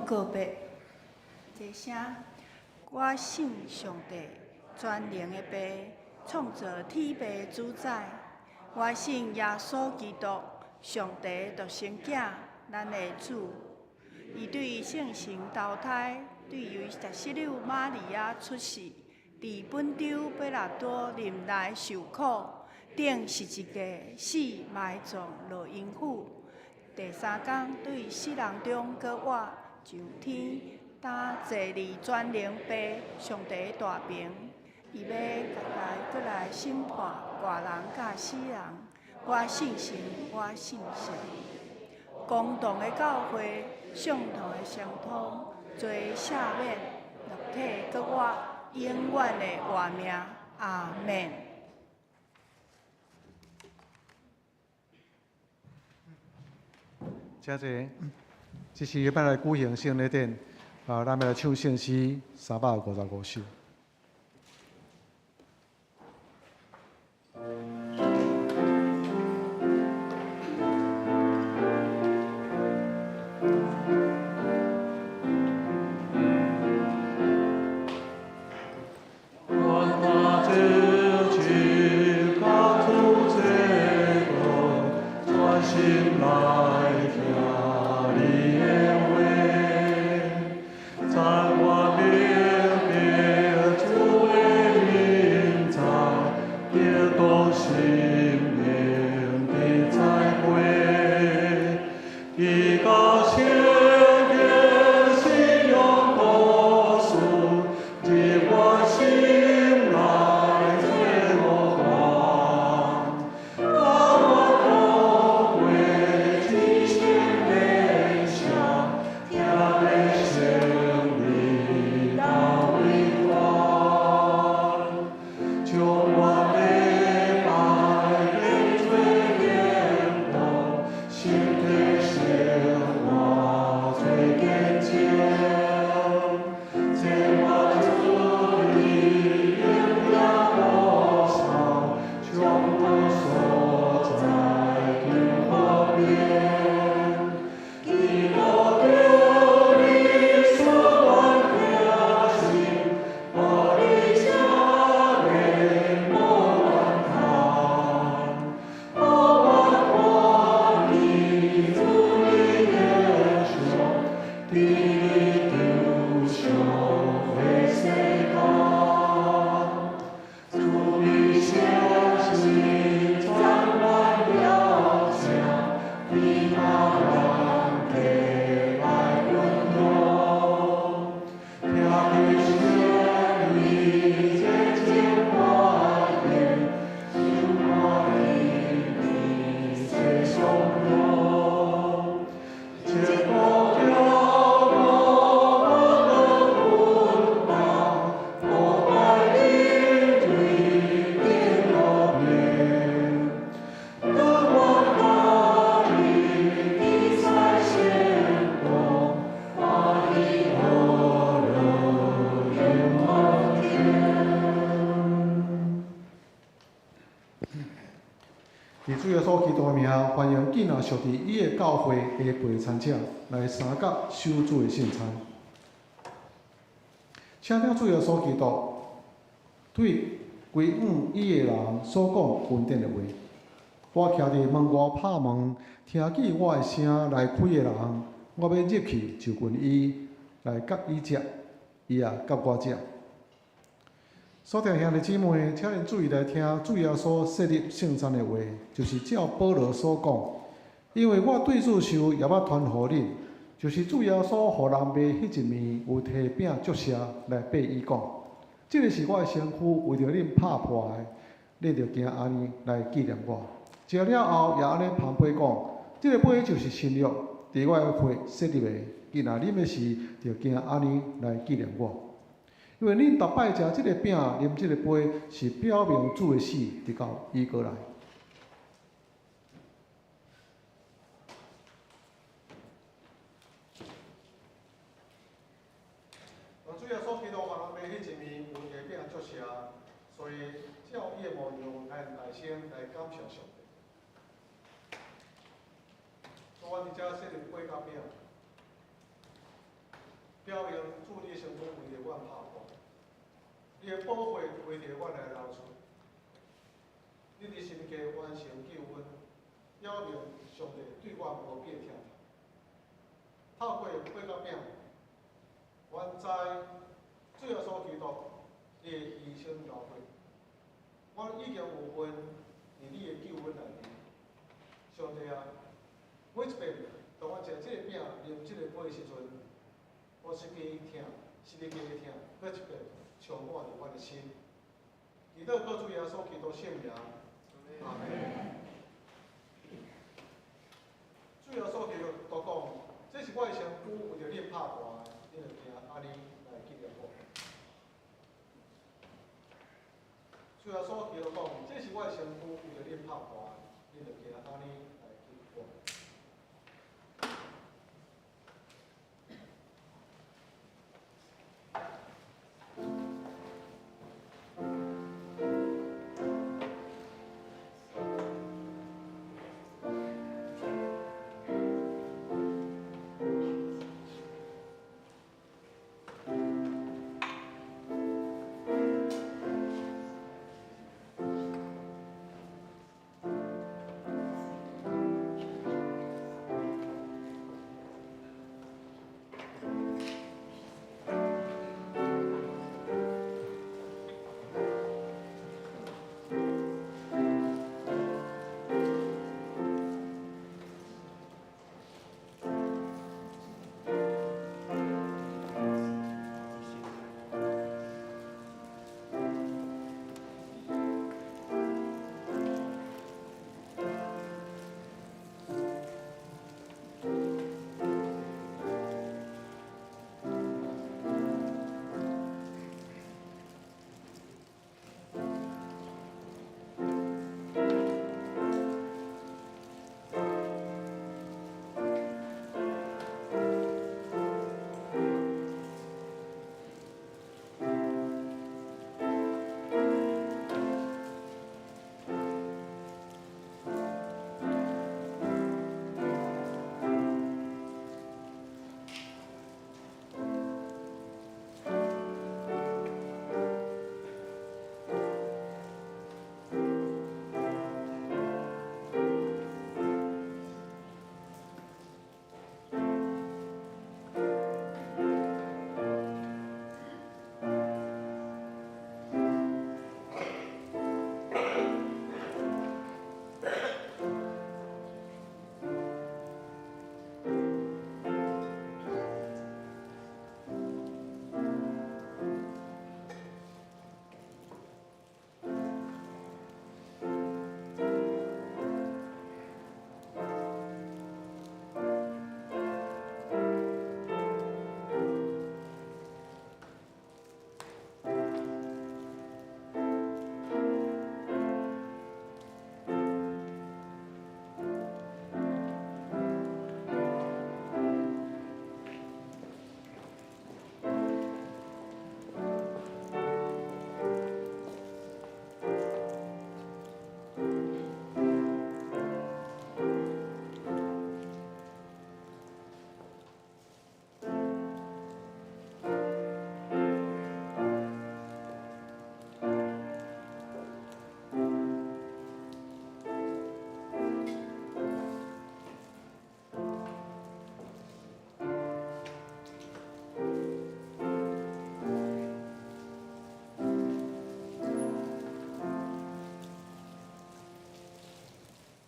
告白。齐声，我信上帝，全能的父，创造天地主宰。我信耶稣基督，上帝独生子，咱的主。伊对圣神投胎，对犹十六玛利亚出世，伫本丢彼拉多临来受苦，钉十字架死埋葬落阴府。第三工对死人中阁活，上天，担坐伫全能父上帝大爿。伊欲来阁来审判活人佮死人。我信神，我信圣灵，公同的教会，圣徒的相通，罪赦免，肉体阁活，永远的活命。阿们。请坐。这是欲来举行圣礼典，啊，咱欲来唱圣诗355首。伫主耶稣基督的名，歡迎囝仔屬佇伊的教會的陪餐者來相佮守主的聖餐。請聽主耶穌基督對歸向伊的人所講恩典的話。我徛佇門外拍門，聽見我的聲來開的人，我欲入去就近伊，來佮伊食，伊也佮我食。所聽兄弟姊妹，請恁注意來聽主耶穌設立聖餐的話，就是照保羅所講。因為我對主受，也捌傳予恁，就是主耶穌予人賣彼一暝，有提餅祝謝來擘伊講：這个是我的身軀，為著恁拍破的，恁著行按呢來紀念我。食了後，也按呢捧杯講：這个杯就是新約，佇我的血設立的，囝仔啉的時，著行按呢來紀念我。因為恁逐擺食這个餅、啉這个杯，是表明主的死，直到伊閣來。當主耶穌基督予人賣彼一暝，有提餅祝謝，所以照伊的模樣，咱大聲來感謝上帝。所以，阮佇遮設立杯佮餅。表明主你的身躯為著阮拍破，你的寶血為著阮來流出，你佇神家完成救恩，表明上帝對阮無比的疼痛。透過八角餅，阮知主耶穌基督你的犧牲流血，阮已經有份佇你的救恩內面。上帝啊，每一遍當阮食這个餅、啉這個杯的時陣，我身邊疼，十字架的疼，閣一遍充滿佇阮的心。祈禱靠主耶穌基督聖名，阿們。主耶穌基督講：這是我的身軀，為著恁拍破的，恁著定按呢來紀念我。主耶穌基督講：這是我的身軀，為著恁拍破的，恁著定按呢來紀念我。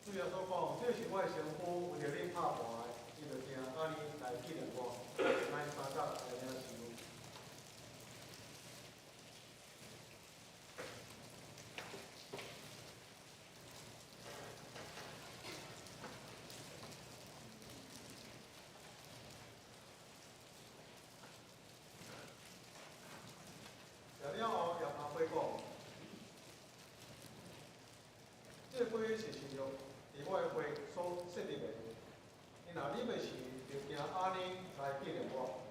主耶穌講：這是我的身軀，為著恁拍破的，恁著定按呢來紀念我。咱三甲來領受。食了後，耶穌講：這杯是新約，佇我的血所設立的。恁若啉的時，就定按呢來紀念我。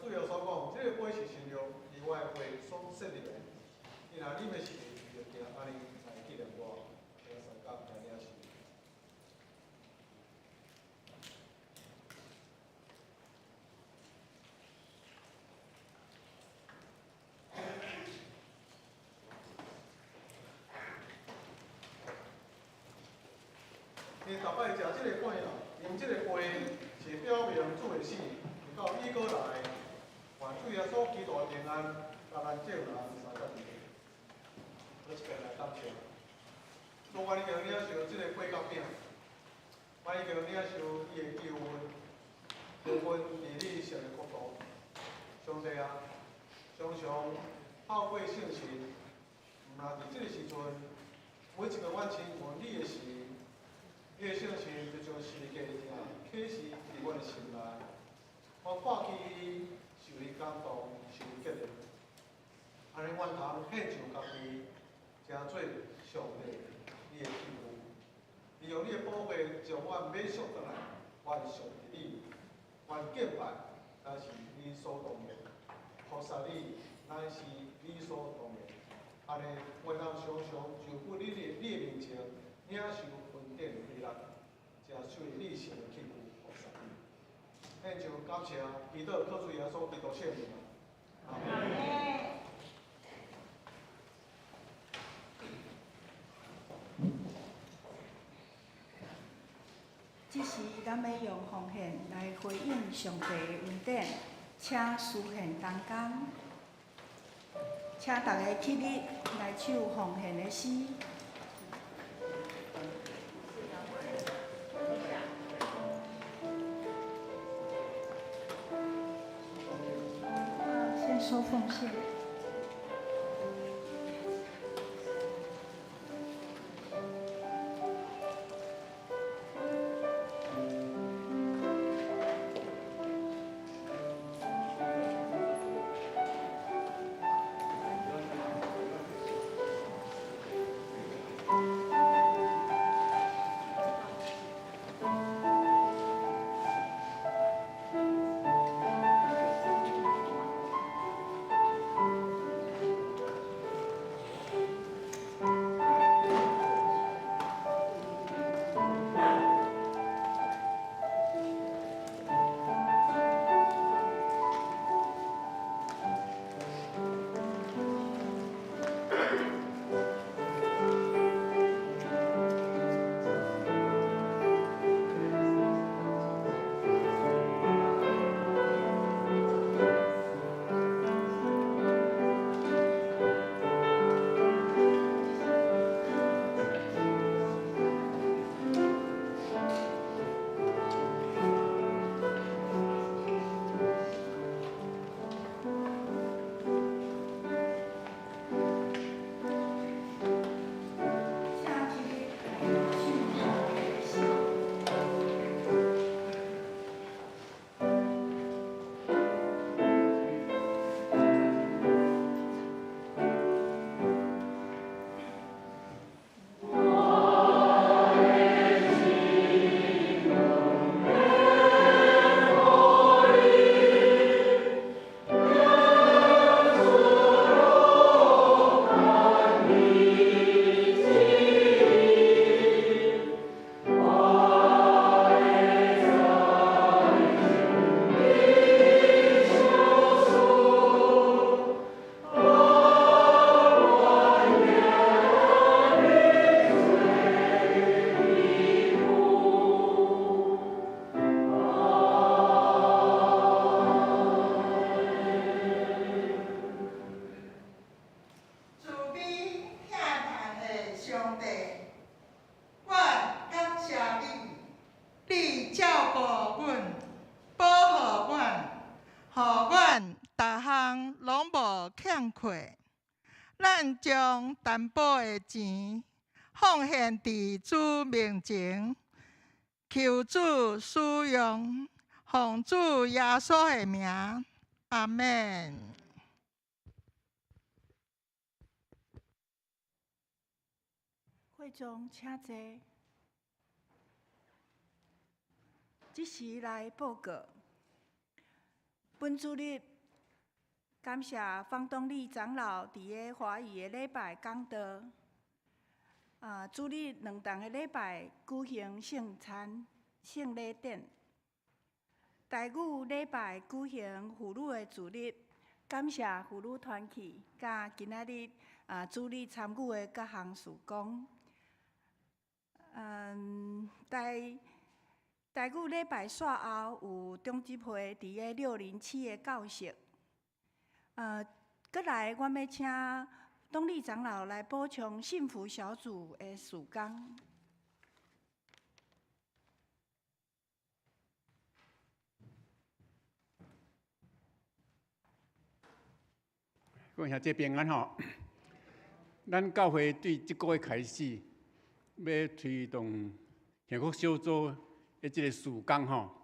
主耶穌講，這个杯是新約，以我的血所設立的。伊若啉的時，就定按呢來紀念我，來相共來領受。伊逐擺食這个餅，飲這个杯，是表明主的死，直到伊閣來。願主耶穌基督的平安，佮咱眾人相佮佇咧。閣一遍來感謝。主，阮已經領受這个杯佮餅，阮已經領受伊的救恩，救恩佇你神的國度。上帝啊，常常透過聖神，毋但佇這个時陣，每一個阮親近你的時，你的聖神就將十字架的疼啟示佇阮的心內。我看見伊，受伊感動，受伊激勵，按呢，阮通獻上家己，成做上帝你的器具，利用你的寶血將阮買贖轉來，還屬於你，阮敬拜，乃是理所當然；服侍你，乃是理所當然。按呢，阮通常常就阮你的面前領受恩典的喜樂，成屬於你神的器具，服侍你。獻上感謝，祈禱靠主耶穌基督聖名。阿們。這時，咱欲用奉獻來回應上帝的恩典，請司獻同工，請大家起立來唱奉獻的詩。先說奉獻。無欠缺。咱將淡薄的錢奉獻佇主面前，求主使用，奉主耶穌的名，阿們。會眾請坐。這時來報告，本主日感謝方東立長老佇个華語的禮拜講道。主日兩堂的禮拜舉行聖餐、聖禮典。台語禮拜舉行婦女的主日，感謝婦女團契佮今仔日主日參與的各項事工。台語禮拜煞後有長執會佇个607的教室。閣來，阮欲請董立長老來補充幸福小組的事工。各位兄弟平安吼！咱教會對這個月開始，欲推動幸福小組的這个事工吼。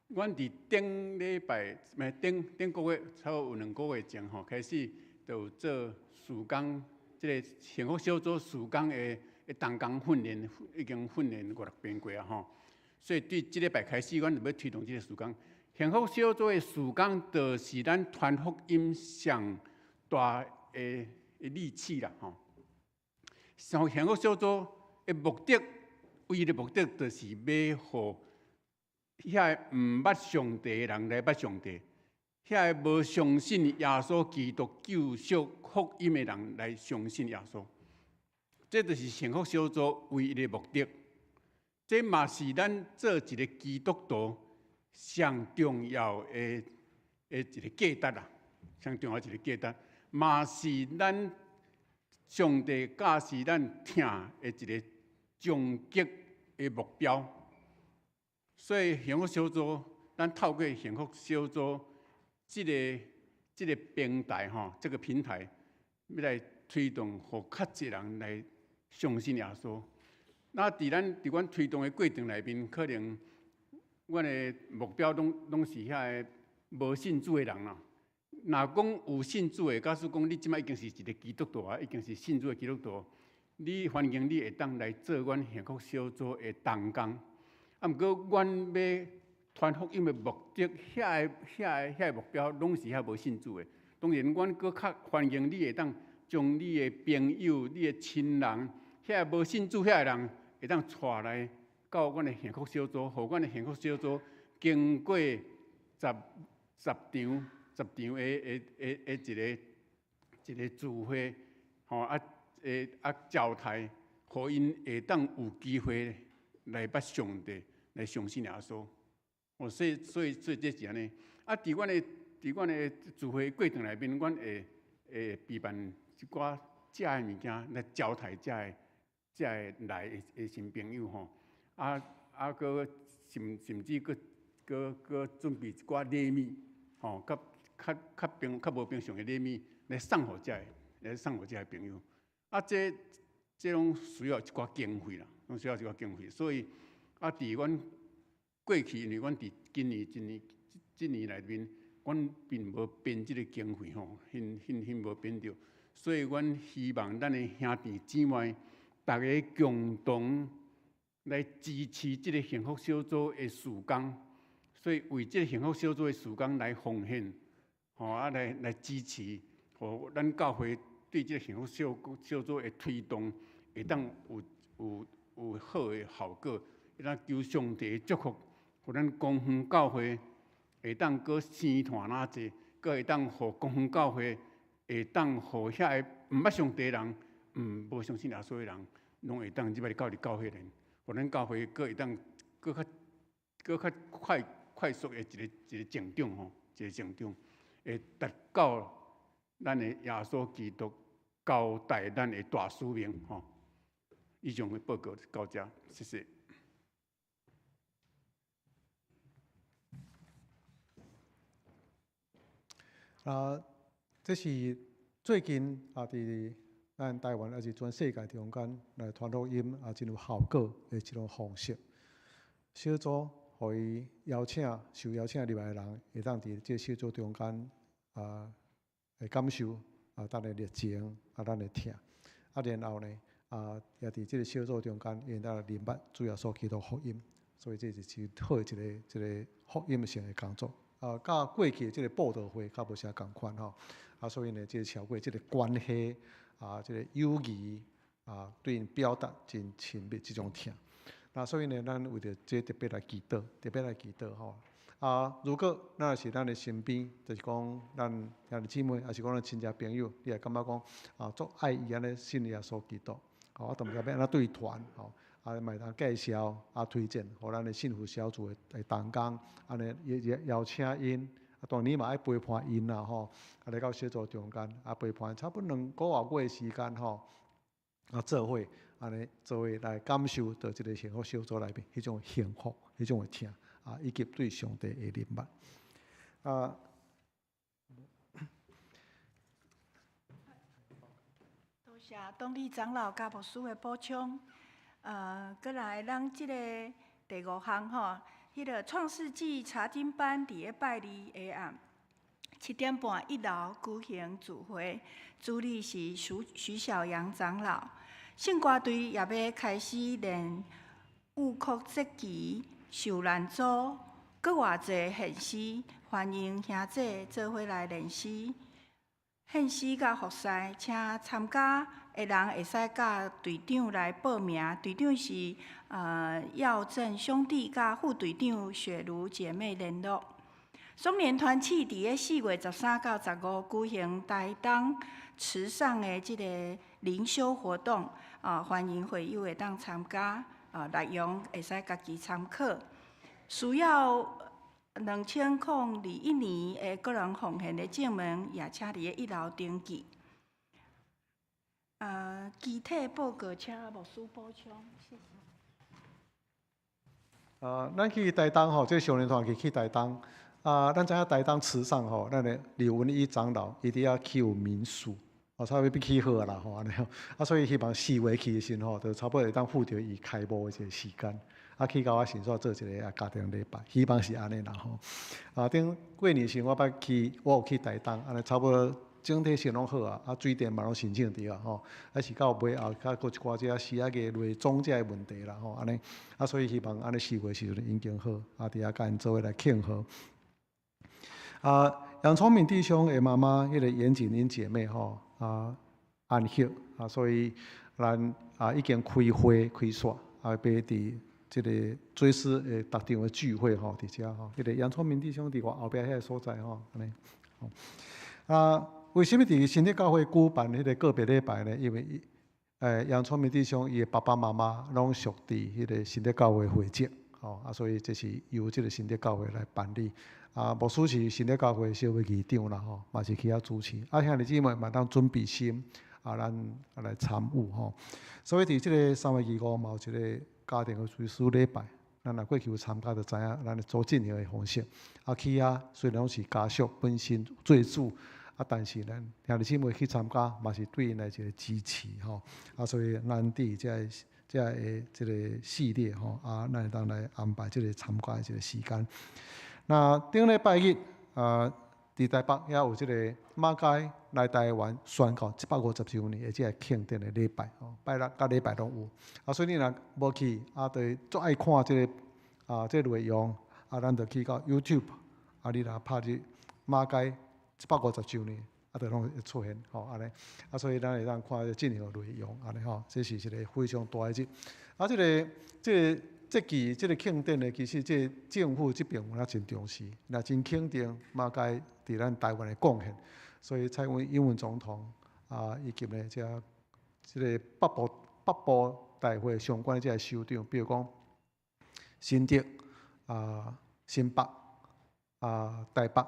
阮佇頂禮拜，毋頂頂個月，差不多有2個月前吼，開始就有做事工，這个幸福小組事工的同工訓練，已經訓練五六遍過啊吼。所以對這禮拜開始，阮就欲推動這个事工。幸福小組的事工，就是咱傳福音上大的利器啦吼。像幸福小組的目的，唯一的目的，就是欲予遐个毋捌上帝的人來捌上帝，遐个無相信耶穌基督救贖福音的人來相信耶穌。這就是幸福小組唯一的目的。這嘛是咱做一个基督徒上重要的一个價值啦，上重要一个價值，嘛是咱上帝教示咱疼的一个終極的目標。所以幸福小組，咱透過幸福小組這个平台吼，這个平台，欲來推動，予較濟人來相信耶穌。那佇阮推動的過程內面，可能阮的目標攏是遐个無信主的人啦。若講有信主的，假使講你這擺已經是一个基督徒啊，已經是信主的基督徒，你歡迎你會當來做阮幸福小組的同工。啊，毋過，阮欲傳福音的目的，遐个目標，攏是遐無信主的。當然，阮閣較歡迎你會當將你的朋友、你的親人，遐個無信主遐個人，會當帶來到阮的幸福小組，予阮的幸福小組經過十場的一个聚會，吼啊，招待，予𪜶會當有機會來捌上帝。來相信耶穌，哦，所以這是按呢。啊，佇阮的聚會過程內面，阮會備辦一寡食的物件來招待遮个來的新朋友吼。啊，閣甚至閣準備一寡禮物，吼，較無平常的禮物來送予遮个，來送予遮个朋友。啊，這攏需要一寡經費啦，攏需要一寡經費，所以。啊！佇阮過去，因為阮佇今年、今年、這年內面，阮並無編這个經費吼，彼無編著，所以阮希望咱的兄弟姊妹，逐家共同來支持這个幸福小組的事工，所以為這个幸福小組的事工來奉獻，吼啊來支持，予咱教會對這个幸福小組的推動，會當有好的效果。咱求上帝祝福，予咱光復教會會當閣生團哪濟，閣會當予光復教會會當予遐個毋捌上帝的人，無相信耶穌的人，攏會當入來到佇教會裡，予咱教會閣會當閣較快速的一個成長吼，一個成長，會達到咱的耶穌基督交代咱的大使命吼。以上的報告到這，謝謝。啊，這是最近啊，佇咱台灣抑是全世界中間來傳福音啊，真有效果的一種方式。小組予伊邀請受邀請入來的人，會當佇這小組中間啊，會感受啊，咱的熱情啊，咱的疼。啊，然後呢，啊，也佇這個小組中間，會當明白主耶穌基督福音。所以這是真好的一個福音性的工作。啊，佮過去的這個佈道會較無啥仝款吼。啊，所以呢，這個超過這個關係啊，這個友誼啊，對𪜶表達真親密這種疼。那所以呢，咱為著這特別來祈禱，特別來祈禱吼。啊，如果咱是咱的身邊，就是講咱兄弟姊妹，抑是講咱親戚朋友，你會感覺講啊，足愛伊按呢信耶穌基督，吼，啊，都毋知欲按怎對伊傳，吼，啊，嘛會當介紹啊，推薦予咱的幸福小組的同工，按呢也也邀請𪜶，啊，當然嘛愛陪伴𪜶啦，吼，啊，來到小組中間，啊，陪伴差不多兩個外月時間，吼，啊，做伙按呢做伙來感受著這个幸福小組內面彼種幸福、彼種的疼，啊，以及對上帝的認捌。啊。多謝董理長老佮牧師的補充。閣來咱這个第五項吼，彼个創世紀查經班佇咧拜二下暗7點半一樓舉行聚會，主理是徐徐小陽長老。聖歌隊也欲開始練舞曲節期受難組，閣偌濟獻詩，歡迎兄弟做伙來練詩。獻詩佮服侍，請參加的人會使佮隊長來報名。隊長是耀正兄弟佮副隊長雪茹姐妹聯絡。松年團契佇咧4月13到15舉行台東池上的這个靈修活動，啊，歡迎會友會當參加，啊，內容會使家己參考。需要2021年的個人奉獻的證明，也請佇咧一樓登記。具體報告請牧師補充，謝謝。啊，咱去台東吼，這個少年團去去台東。啊，咱知影台東池上吼，咱的李文一長老伊佇遐起有民宿，哦，差不多欲起好啦吼，按呢吼。啊，所以希望四月去的時陣吼，就差不多會當赴著伊開幕的這個時間。啊，去到啊，先煞做一個啊家庭禮拜，希望是按呢啦吼。啊，頂過年時我捌去，我有去台東，按呢差不多整體性攏好啊，啊水電嘛攏申請著啊吼。啊是到尾後較閣一寡這時仔個內裝這個問題啦吼，按呢。啊，所以希望按呢四月時陣已經好，啊，佇遐佮𪜶做伙來慶賀。啊，楊聰明弟兄的媽媽，彼個嚴錦英姐妹吼，啊，安息啊，所以咱啊已經開會開煞，啊，欲佇這个追思的逐場的聚會吼，佇遮吼，彼個楊聰明弟兄佇我後壁彼个所在吼，按呢。啊，為啥物佇新德教會舉辦彼個告別禮拜呢？因為楊聰明弟兄伊的爸爸媽媽攏屬佇彼個新德教會會籍，吼啊，所以這是由這个新德教會來辦理。啊，牧師是新德教會小會議長啦，吼，嘛是去遐主持。啊，兄弟姊妹嘛當準備心，啊，咱啊來參與吼。所以佇這个3月25嘛有一個家庭的追思禮拜，咱若過去有參加，就知影咱的組進行的方式。啊，去遐雖然講是家屬本身做主，啊，但是呢，兄弟姊妹去參加嘛是對𪜶的一個支持吼。啊，所以咱佇這个這个這个系列吼，啊，咱會當來安排這个參加的這个時間。那頂禮拜日啊，佇台北遐有這个馬偕來台灣宣教一百五十週年的這个慶典的禮拜吼，拜六佮禮拜攏有。啊，所以你若無去，啊，就足愛看這个啊，這個內容，啊，咱就去到 YouTube，啊，你若拍入馬偕一百五十週年，啊，就攏會出現吼，按呢。啊，所以咱會當看這進行的內容，按呢吼，這是一个非常大的日。啊，這个這个。這期這个慶典呢，其實這个政府這邊有影真重視，也真肯定馬偕佇咱台灣的貢獻，所以蔡英文總統啊，以及呢這這个北部北部大會相關的這个首長，比如講新竹啊、新北啊、台北、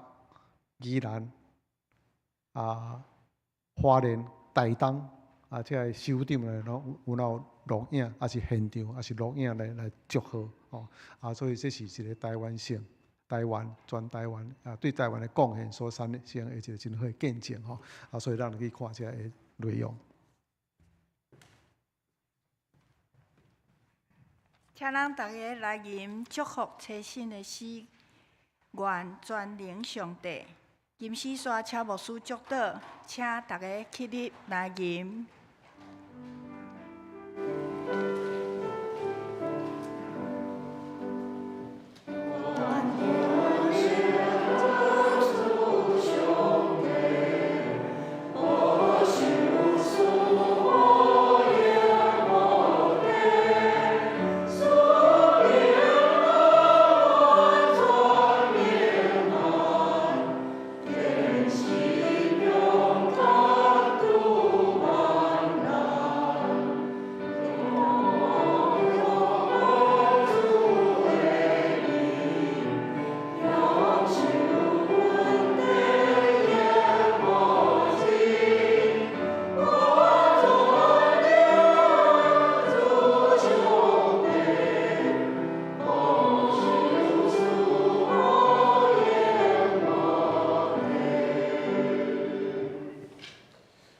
宜蘭啊、花蓮、台東啊，這个首長呢，攏有有錄影，抑是現場，抑是錄影來來祝賀，吼啊，所以這是一个台灣省、台灣，全台灣啊，對台灣的貢獻所產生的一個真好的見證吼。啊，所以咱去看這个內容。請咱逐家來吟祝福初信的詩，願全能上帝。金絲刷請牧師祝禱，請逐家起立來吟。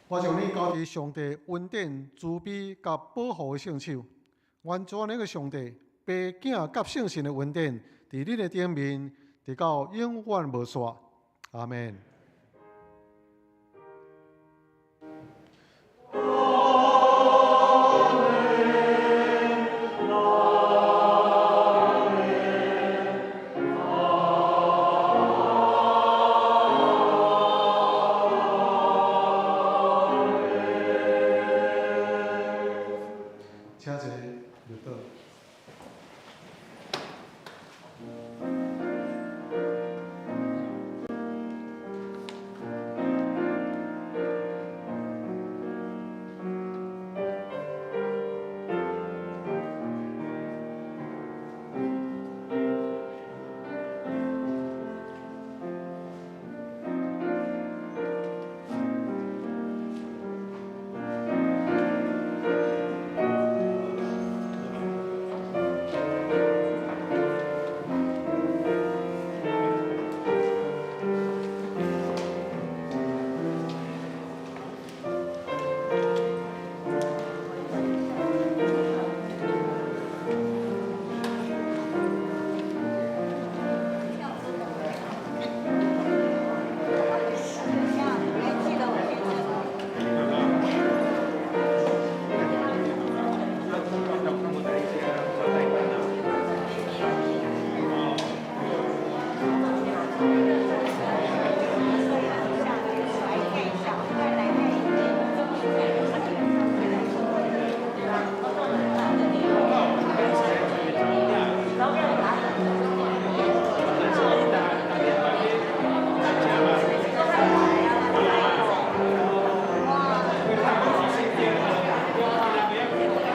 我將你交佇上帝恩典、慈悲佮保護的聖手。願全能的上帝、爸、囝佮聖神的恩典，佇恁的頂面，直到永遠無煞。阿們。